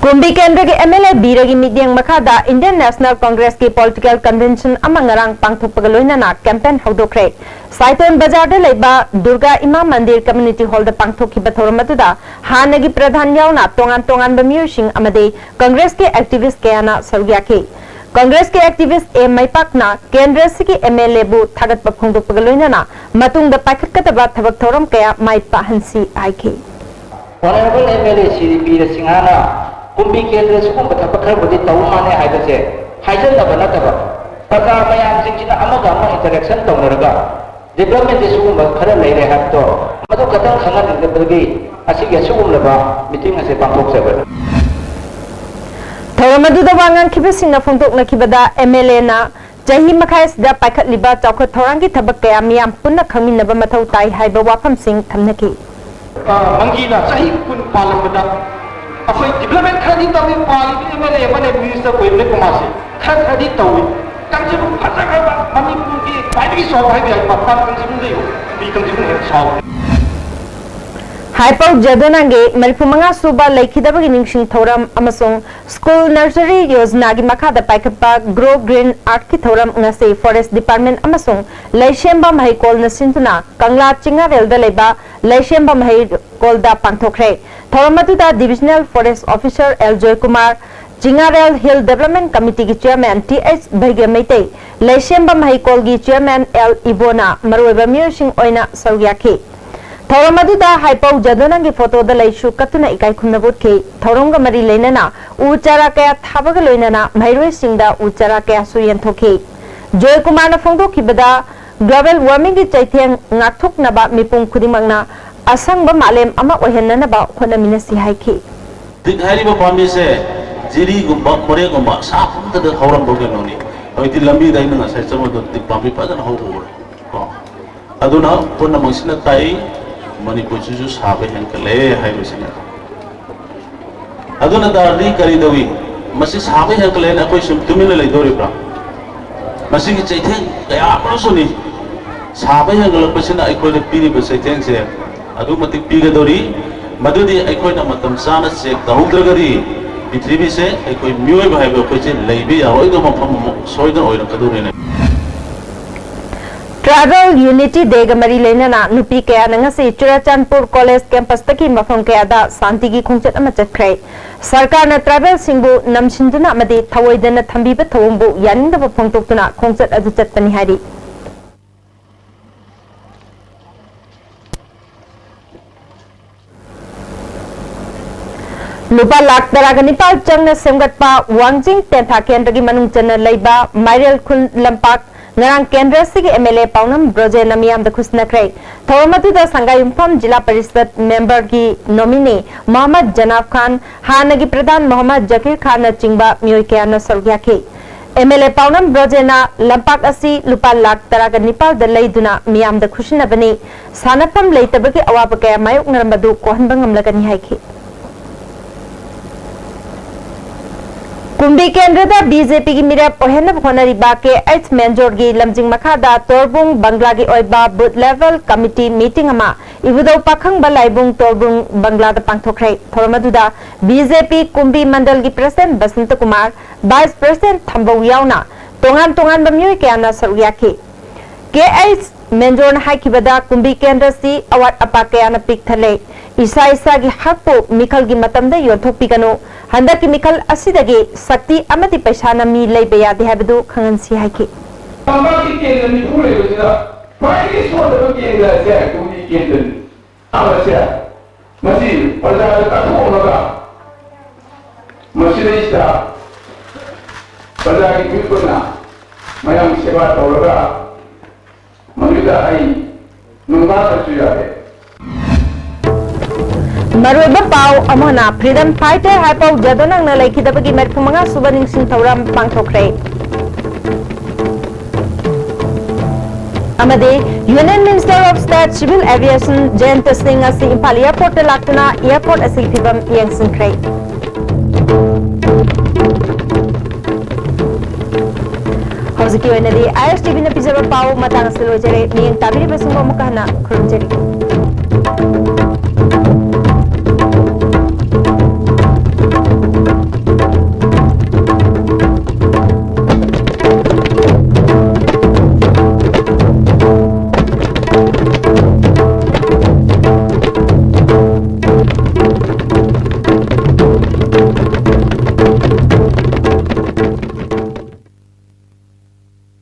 ꯀꯨꯝꯕꯤ ꯀꯦꯟꯗ꯭ꯔꯒꯤ ꯑꯦꯝ ꯑꯦꯜ ꯑꯦ ꯕꯤꯔꯒꯤ ꯃꯤꯠꯌꯦꯡ ꯃꯈꯥꯗ ꯏꯟꯗꯤꯌꯟ ꯅꯦꯁꯅꯦꯜ ꯀꯣꯡꯒ꯭ꯔꯦꯁꯀꯤ ꯄꯣꯂꯤꯇꯤꯀꯦꯜ ꯀꯟꯚꯦꯟꯁꯟ ꯑꯃ ꯉꯔꯥꯡ ꯄꯥꯡꯊꯣꯛꯄꯒ ꯂꯣꯏꯅꯅ ꯀꯦꯝꯄꯦꯟ ꯍꯧꯗꯣꯛꯈ꯭ꯔꯦ꯫ ꯁꯥꯏꯇꯣꯟ ꯕꯖꯥꯔꯗ ꯂꯩꯕ ꯗꯨꯔꯒꯥ ꯏꯃꯥ ꯃꯟꯗꯤꯔ ꯀꯝꯃ꯭ꯌꯨꯅꯤꯇꯤ ꯍꯣꯜꯗ ꯄꯥꯡꯊꯣꯛꯈꯤꯕ ꯊꯧꯔꯝ ꯑꯗꯨꯗ ꯍꯥꯟꯅꯒꯤ ꯄ꯭ꯔꯙꯥꯟ ꯌꯥꯎꯅ ꯇꯣꯉꯥꯟ ꯇꯣꯉꯥꯟꯕ ꯃꯤꯑꯣꯏꯁꯤꯡ ꯑꯃꯗꯤ ꯀꯪꯒ꯭ꯔꯦꯁꯀꯤ ꯑꯦꯛꯇꯤꯚꯤꯁ꯭ꯠ ꯀꯌꯥꯅ ꯁꯔꯨꯛ ꯌꯥꯈꯤ꯫ ꯀꯪꯒ꯭ꯔꯦꯁꯀꯤ ꯑꯦꯛꯇꯤꯚꯤꯁ꯭ꯠ ꯑꯦ ꯃꯩꯄꯥꯛꯅ ꯀꯦꯟꯗ꯭ꯔ ꯑꯁꯤꯒꯤ ꯑꯦꯝ ꯑꯦꯜ ꯑꯦꯕꯨ ꯊꯥꯒꯠꯄ ꯐꯣꯡꯗꯣꯛꯄꯒ ꯂꯣꯏꯅꯅ ꯃꯇꯨꯡꯗ ꯄꯥꯏꯈꯠꯀꯗꯕ ꯊꯕꯛ ꯊꯧꯔꯝ ꯀꯌꯥ ꯃꯥꯏ ꯄꯥꯛꯍꯟꯁꯤ ꯍꯥꯏꯈꯤ꯫ Honourable M L A Shri ꯕꯤꯔ ꯁꯤꯡꯍꯅ ꯀꯨꯝꯕꯤ ꯀꯦꯟꯗ꯭ꯔ ꯁꯤꯒꯨꯝꯕ ꯊꯕꯛ ꯈꯔꯕꯨꯗꯤ ꯇꯧ ꯃꯥꯜꯂꯦ ꯍꯥꯏꯕꯁꯦ ꯍꯥꯏꯖꯟꯅꯕ ꯅꯠꯇꯕ, ꯄ꯭ꯔꯖꯥ ꯃꯌꯥꯝꯁꯤꯡꯁꯤꯅ ꯑꯃꯒ ꯑꯃ interaction ꯇꯧꯅꯔꯒ developmentꯁꯦ ꯁꯤꯒꯨꯝꯕ ꯈꯔ ꯂꯩꯔꯦ ꯍꯥꯏꯕꯗꯣ ꯃꯗꯨ ꯈꯛꯇꯪ ꯈꯪꯍꯟꯅꯤꯡꯕꯗꯒꯤ ꯑꯁꯤꯒꯤ ꯑꯁꯤꯒꯨꯝꯂꯕ meeting ꯑꯁꯤ ꯄꯥꯡꯊꯣꯛꯆꯕꯅꯤ꯫ ꯊꯧꯔꯝ ꯑꯗꯨꯗ ꯋꯥ ꯉꯥꯡꯈꯤꯕꯁꯤꯡꯅ ꯐꯣꯡꯗꯣꯛꯅꯈꯤꯕꯗ ꯑꯦꯝ ꯑꯦꯜ ꯑꯦꯅ ꯆꯍꯤ ꯃꯈꯥꯏ ꯑꯁꯤꯗ ꯄꯥꯏꯈꯠꯂꯤꯕ ꯆꯥꯎꯈꯠ ꯊꯧꯔꯥꯡꯒꯤ ꯊꯕꯛ ꯀꯌꯥ ꯃꯤꯌꯥꯝ ꯄꯨꯟꯅ ꯈꯪꯃꯤꯟꯅꯕ ꯃꯊꯧ ꯇꯥꯏ ꯍꯥꯏꯕ ꯋꯥꯐꯝꯁꯤꯡ ꯊꯝꯅꯈꯤ꯫ ꯑ, ꯃꯪꯒꯤꯅ ꯆꯍꯤ ꯀꯨꯟ ꯄꯥꯜꯂꯝꯕꯗ ꯑꯩꯈꯣꯏ development ꯈꯔꯗꯤ ꯇꯧꯏ, ꯄꯥꯜꯂꯤꯕ ꯑꯦꯝ ꯑꯦꯜ ꯑꯦ ꯑꯃꯅ minister ꯑꯣꯏꯕꯅ ꯀꯨꯃꯥꯔꯁꯦ ꯈꯔ ꯈꯔꯗꯤ ꯇꯧꯏ꯫ ꯀꯥꯡꯖꯩꯕꯨꯡ ꯐꯖꯈ꯭ꯔꯕ ꯃꯅꯤꯄꯨꯔꯒꯤ ꯈ꯭ꯋꯥꯏꯗꯒꯤ ꯆꯥꯎꯕ ꯍꯥꯏꯕ ꯌꯥꯏ ꯃꯄꯥꯟ ꯀꯥꯡꯖꯩꯕꯨꯡꯗ ꯌꯦꯡꯉꯨ, ꯃꯤ ꯀꯥꯡꯖꯩꯕꯨꯡ ꯍꯦꯟꯅ ꯆꯥꯎꯏ꯫ ꯍꯥꯏꯄꯧ ꯖꯗꯣꯅꯥꯡꯒꯤ ꯃꯔꯤꯐꯨ ꯃꯉꯥ ꯁꯨꯕ ꯂꯩꯈꯤꯗꯕꯒꯤ ꯅꯤꯡꯁꯤꯡ ꯊꯧꯔꯝ ꯑꯃꯁꯨꯡ ꯁ꯭ꯀꯨꯜ ꯅꯔꯁꯔꯤ ꯌꯣꯖꯅꯥꯒꯤ ꯃꯈꯥꯗ ꯄꯥꯏꯈꯠꯄ Grow Green Artꯀꯤ ꯊꯧꯔꯝ ꯉꯁꯤ Forest Department ꯑꯃꯁꯨꯡ ꯂꯩꯁꯦꯝꯕ ꯃꯍꯩꯀꯣꯜꯅ ꯁꯤꯟꯗꯨꯅ ꯀꯪꯂꯥ ꯆꯤꯡꯉꯥꯔꯦꯜꯗ ꯂꯩꯕ ꯂꯩꯁꯦꯝꯕ ꯃꯍꯩꯀꯣꯜꯗ ꯄꯥꯡꯊꯣꯛꯈ꯭ꯔꯦ꯫ ꯊꯧꯔꯝ ꯑꯗꯨꯗ Divisional Forest Officer L Joykumar, Chingarel Hill Development Committeeꯒꯤ Chairman T H Bheigra Meitei, ꯂꯩꯁꯦꯝꯕ ꯃꯍꯩꯀꯣꯜꯒꯤ Chairman ꯑꯦꯜ ꯏꯕꯣꯅ ꯃꯔꯨꯑꯣꯏꯕ ꯃꯤꯑꯣꯏꯁꯤꯡ ꯑꯣꯏꯅ ꯁꯔꯨꯛ ꯌꯥꯈꯤ꯫ ꯊꯧꯔꯝ ꯑꯗꯨꯗ ꯍꯥꯏꯄꯧ ꯖꯗꯣꯅꯪꯒꯤ ꯐꯣꯇꯣꯗ ꯂꯩꯁꯨ ꯀꯠꯇꯨꯅ ꯏꯀꯥꯏ ꯈꯨꯝꯅꯕ ꯎꯠꯈꯤ꯫ ꯊꯧꯔꯝꯒ ꯃꯔꯤ ꯂꯩꯅꯅ ꯎ ꯆꯥꯔꯥ ꯀꯌꯥ ꯊꯥꯕꯒ ꯂꯣꯏꯅꯅ ꯃꯍꯩꯔꯣꯏꯁꯤꯡꯗ ꯎ ꯆꯥꯔꯥ ꯀꯌꯥꯁꯨ ꯌꯦꯟꯊꯣꯛꯈꯤ꯫ ꯖꯣꯏꯀꯨꯃꯥꯔꯅ ꯐꯣꯡꯗꯣꯛꯈꯤꯕꯗ, global warmingꯒꯤ ꯆꯩꯊꯦꯡ ꯉꯥꯛꯊꯣꯛꯅꯕ ꯃꯤꯄꯨꯝ ꯈꯨꯗꯤꯡꯃꯛꯅ ꯑꯁꯪꯕ ꯃꯥꯂꯦꯝ ꯑꯃ ꯑꯣꯏꯍꯟꯅꯅꯕ ꯍꯣꯠꯅꯃꯤꯟꯅꯁꯤ ꯍꯥꯏꯈꯤ꯫ ꯇꯤꯛ ꯍꯥꯏꯔꯤꯕ ꯄꯥꯝꯕꯤꯁꯦ ꯖꯤꯔꯤꯒꯨꯝꯕ, ꯃꯣꯔꯦꯒꯨꯝꯕ ꯑꯁꯥꯕ ꯃꯐꯝꯗ ꯍꯧꯔꯝꯕ ꯀꯩꯅꯣꯅꯤ꯫ ꯍꯧꯖꯤꯛꯇꯤ ꯂꯝꯕꯤꯗ ꯑꯩꯅ ꯉꯁꯥꯏ ꯆꯪꯕꯗ ꯇꯤꯛ ꯄꯥꯝꯕꯤ ꯐꯖꯅ ꯍꯧꯕ ꯎꯔꯦ꯫ ꯀꯣ꯫ ꯑꯗꯨꯅ ꯄꯨꯝꯅꯃꯛꯁꯤꯅ ꯇꯥꯛꯏ, ꯃꯅꯤꯄꯨꯔꯁꯤꯁꯨ ꯁꯥꯕ ꯍꯦꯟꯒꯠꯂꯦ ꯍꯥꯏꯕꯁꯤꯅꯤ꯫ ꯑꯗꯨꯅ ꯇꯥꯔꯗꯤ ꯀꯔꯤ ꯇꯧꯏ? ꯃꯁꯤ ꯁꯥꯕ ꯍꯦꯟꯒꯠꯂꯦꯅ ꯑꯩꯈꯣꯏ ꯁꯨꯝ ꯇꯨꯃꯤꯟꯅ ꯂꯩꯗꯣꯔꯤꯕ꯭ꯔꯥ? ꯃꯁꯤꯒꯤ ꯆꯩꯊꯦꯡ ꯀꯌꯥ ꯑꯃꯁꯨꯅꯤ꯫ ꯁꯥꯕ ꯍꯦꯟꯒꯠꯂꯛꯄꯁꯤꯅ ꯑꯩꯈꯣꯏꯗ ꯄꯤꯔꯤꯕ ꯆꯩꯊꯦꯡꯁꯦ ꯑꯗꯨꯛ ꯃꯇꯤꯛ ꯄꯤꯒꯗꯧꯔꯤ꯫ ꯃꯗꯨꯗꯤ ꯑꯩꯈꯣꯏꯅ ꯃꯇꯝ ꯆꯥꯅ check ꯇꯧꯍꯧꯗ꯭ꯔꯒꯗꯤ ꯄ꯭ꯔꯤꯊꯤꯕꯤꯁꯦ ꯑꯩꯈꯣꯏ ꯃꯤꯑꯣꯏꯕ ꯍꯥꯏꯕ ꯑꯩꯈꯣꯏꯁꯦ ꯂꯩꯕ ꯌꯥꯔꯣꯏꯗꯕ ꯃꯐꯝ ꯑꯃ ꯁꯣꯏꯗꯅ ꯑꯣꯏꯔꯛꯀꯗꯧꯔꯤꯅꯦ꯫ Tribal Unity Day ꯒ ꯃꯔꯤ ꯂꯩꯅꯅ ꯅꯨꯄꯤ ꯀꯌꯥꯅ ꯉꯁꯤ ꯆꯨꯔꯥꯆꯥꯟꯄꯨꯔ ꯀꯣꯂꯦꯖ ꯀꯦꯝꯄꯁꯇꯒꯤ ꯃꯐꯝ ꯀꯌꯥꯗ ꯁꯥꯟꯇꯤꯒꯤ ꯈꯣꯡꯆꯠ ꯑꯃ ꯆꯠꯈ꯭ꯔꯦ꯫ ꯁꯔꯀꯥꯔꯅ ꯇ꯭ꯔꯥꯏꯕꯦꯜꯁꯤꯡꯕꯨ ꯅꯝꯁꯤꯟꯗꯨꯅ ꯑꯃꯗꯤ ꯊꯑꯣꯏꯗꯅ ꯊꯝꯕꯤꯕ ꯊꯧꯑꯣꯡꯕꯨ ꯌꯥꯅꯤꯡꯗꯕ ꯐꯣꯡꯗꯣꯛꯇꯨꯅ ꯈꯣꯡꯆꯠ ꯑꯗꯨ ꯆꯠꯄꯅꯤ ꯍꯥꯏꯔꯤ꯫ ꯂꯨꯄꯥ ꯂꯥꯈ ꯇꯔꯥꯒ ꯅꯤꯄꯥꯜ ꯆꯪꯅ ꯁꯦꯝꯒꯠꯄ ꯋꯥꯡꯖꯤꯡ ꯇꯦꯟꯊꯥ ꯀꯦꯟꯗ꯭ꯔꯒꯤ ꯃꯅꯨꯡ ꯆꯟꯅ ꯂꯩꯕ ꯃꯥꯏꯔꯦꯜ ꯈꯨꯜ ꯂꯝꯄꯥꯛ ꯉꯔꯥꯡ ꯀꯦꯟꯗ꯭ꯔ ꯑꯁꯤꯒꯤ ꯑꯦꯝ ꯑꯦꯜ ꯑꯦ ꯄꯥꯎꯅꯝ ꯕ꯭ꯔꯣꯖꯦꯟꯅ ꯃꯤꯌꯥꯝꯗ ꯈꯨꯠꯁꯤꯟꯅꯈ꯭ꯔꯦ꯫ ꯊꯧꯔꯝ ꯑꯗꯨꯗ ꯁꯪꯒꯥꯏꯌꯨꯝꯐꯝ ꯖꯤꯂꯥ ꯄꯔꯤꯁꯗ ꯃꯦꯝꯕꯔꯒꯤ ꯅꯣꯃꯤꯅꯤ ꯃꯣꯍꯝꯃꯗ ꯖꯅꯥꯐ ꯈꯥꯟ, ꯍꯥꯟꯅꯒꯤ ꯄ꯭ꯔꯙꯥꯟ ꯃꯣꯍꯝꯃꯗ ꯖꯀꯤꯔ ꯈꯥꯟꯅꯆꯤꯡꯕ ꯃꯤꯑꯣꯏ ꯀꯌꯥꯅ ꯁꯔꯨꯛ ꯌꯥꯈꯤ꯫ ꯑꯦꯝ ꯑꯦꯜ ꯑꯦ ꯄꯥꯎꯅꯝ ꯕ꯭ꯔꯣꯖꯦꯟꯅ ꯂꯝꯄꯥꯛ ꯑꯁꯤ ꯂꯨꯄꯥ ꯂꯥꯈ ꯇꯔꯥꯒ ꯅꯤꯄꯥꯜꯗ ꯂꯩꯗꯨꯅ ꯃꯤꯌꯥꯝꯗ ꯈꯨꯠꯁꯤꯟꯅꯕꯅꯤ, ꯁꯥꯟꯅꯐꯝ ꯂꯩꯇꯕꯒꯤ ꯑꯋꯥꯕ ꯀꯌꯥ ꯃꯥꯌꯣꯛꯅꯔꯝꯕꯗꯨ ꯀꯣꯛꯍꯟꯕ ꯉꯝꯂꯒꯅꯤ ꯍꯥꯏꯈꯤ꯫ ꯀꯨꯝꯕꯤ ꯀꯦꯟꯗ꯭ꯔꯗ ꯕꯤ ꯖꯦ ꯄꯤꯒꯤ ꯃꯤꯔꯦꯞ ꯑꯣꯏꯍꯟꯅꯕ ꯍꯣꯠꯅꯔꯤꯕ ꯀꯦ ꯑꯩꯆ ꯃꯦꯟꯖꯣꯔꯒꯤ ꯂꯝꯖꯤꯡ ꯃꯈꯥꯗ ꯇꯣꯔꯕꯨꯡ ꯕꯪꯒ꯭ꯂꯥꯒꯤ ꯑꯣꯏꯕ ꯕꯨꯊ ꯂꯦꯚꯦꯜ ꯀꯃꯤꯇꯤ ꯃꯤꯇꯤꯡ ꯑꯃ ꯏꯕꯨꯙꯧ ꯄꯥꯈꯪꯕ ꯂꯥꯏꯕꯨꯡ ꯇꯣꯔꯕꯨꯡ ꯕꯪꯒ꯭ꯂꯥꯗ ꯄꯥꯡꯊꯣꯛꯈ꯭ꯔꯦ꯫ ꯊꯧꯔꯝ ꯑꯗꯨꯗ ꯕꯤ ꯖꯦ ꯄꯤ ꯀꯨꯝꯕꯤ ꯃꯟꯗꯜꯒꯤ president Basanta Kumar, vice president Thambou ꯌꯥꯎꯅ ꯇꯣꯉꯥꯟ ꯇꯣꯉꯥꯟꯕ ꯃꯤꯑꯣꯏ ꯀꯌꯥꯅ ꯁꯔꯨꯛ ꯌꯥꯈꯤ꯫ ꯀꯦ ꯑꯩꯆ ꯃꯦꯟꯖꯣꯔꯅ ꯍꯥꯏꯈꯤꯕꯗ, ꯀꯨꯝꯕꯤ ꯀꯦꯟꯗ꯭ꯔꯁꯤ ꯑꯋꯥꯠ ꯑꯄꯥ ꯀꯌꯥꯅ ꯄꯤꯛ ꯊꯜꯂꯦ꯫ ꯏꯁꯥ ꯏꯁꯥꯒꯤ ꯍꯛꯄꯨ ꯃꯤꯈꯜꯒꯤ ꯃꯇꯝꯗ ꯌꯣꯟꯊꯣꯛꯄꯤꯒꯅꯨ꯫ ꯍꯟꯗꯛꯀꯤ ꯃꯤꯈꯜ ꯑꯁꯤꯗꯒꯤ ꯁꯛꯇꯤ ꯑꯃꯗꯤ ꯄꯩꯁꯥꯅ ꯃꯤ ꯂꯩꯕ ꯌꯥꯗꯦ ꯍꯥꯏꯕꯗꯨ ꯈꯪꯍꯟꯁꯤ ꯍꯥꯏꯈꯤ꯫ ꯂꯝꯄꯥꯛꯀꯤ ꯀꯦꯟꯗ꯭ꯔ ꯅꯤꯐꯨ ꯂꯩꯕꯁꯤꯗ ꯈ꯭ꯋꯥꯏꯗꯒꯤ ꯁꯣꯟꯗꯕ ꯀꯦꯟꯗ꯭ꯔ ꯑꯁꯦ ꯀꯨꯝꯕꯤ ꯀꯦꯟꯗ꯭ꯔꯅꯤ꯫ ꯑꯃꯁꯦ ꯃꯁꯤ ꯄ꯭ꯔꯖꯥꯗ ꯀꯠꯊꯣꯛꯂꯒ ꯃꯁꯤꯗꯩꯁꯤꯗ ꯄ꯭ꯔꯖꯥꯒꯤ ꯃꯤꯍꯨꯠ ꯑꯣꯏꯅ ꯃꯌꯥꯝꯒꯤ ꯁꯦꯕꯥ ꯇꯧꯔꯒ ꯃꯗꯨꯗ ꯑꯩ ꯅꯨꯡꯕꯥꯛꯇꯁꯨ ꯌꯥꯗꯦ꯫ ꯃꯔꯨꯑꯣꯏꯕ ꯄꯥꯎ ꯑꯃꯅ, ꯐ꯭ꯔꯤꯗꯝ ꯐꯥꯏꯇꯔ ꯍꯥꯏꯄꯧ ꯖꯥꯗꯣꯅꯪꯅ ꯂꯩꯈꯤꯗꯕꯒꯤ ꯃꯔꯤꯐꯨ ꯃꯉꯥ ꯁꯨꯕ ꯅꯤꯡꯁꯤꯡ ꯊꯧꯔꯝ ꯄꯥꯡꯊꯣꯛꯈ꯭ꯔꯦ꯫ ꯑꯃꯗꯤ Union Minister of State Civil Aviation ꯖꯌꯟꯇ ꯁꯤꯡ ꯑꯁꯤ ꯏꯝꯐꯥꯜ airport ꯇ ꯂꯥꯛꯇꯨꯅ airport ꯑꯁꯤꯒꯤ ꯐꯤꯕꯝ ꯌꯦꯡꯁꯤꯟꯈ꯭ꯔꯦ꯫ ꯍꯧꯖꯤꯛꯀꯤ ꯑꯣꯏꯅꯗꯤ ꯑꯥꯏ ꯑꯦꯁ ꯇꯤ ꯚꯤꯅ ꯄꯤꯖꯕ ꯄꯥꯎ ꯃꯇꯥꯡ ꯑꯁꯤꯗ ꯂꯣꯏꯖꯔꯦ꯫ ꯃꯤꯠꯌꯦꯡ ꯇꯥꯕꯤꯔꯤꯕꯁꯤꯡꯕꯨ ꯑꯃꯨꯛꯀ ꯍꯟꯅ ꯈꯨꯔꯨꯝꯖꯔꯤ꯫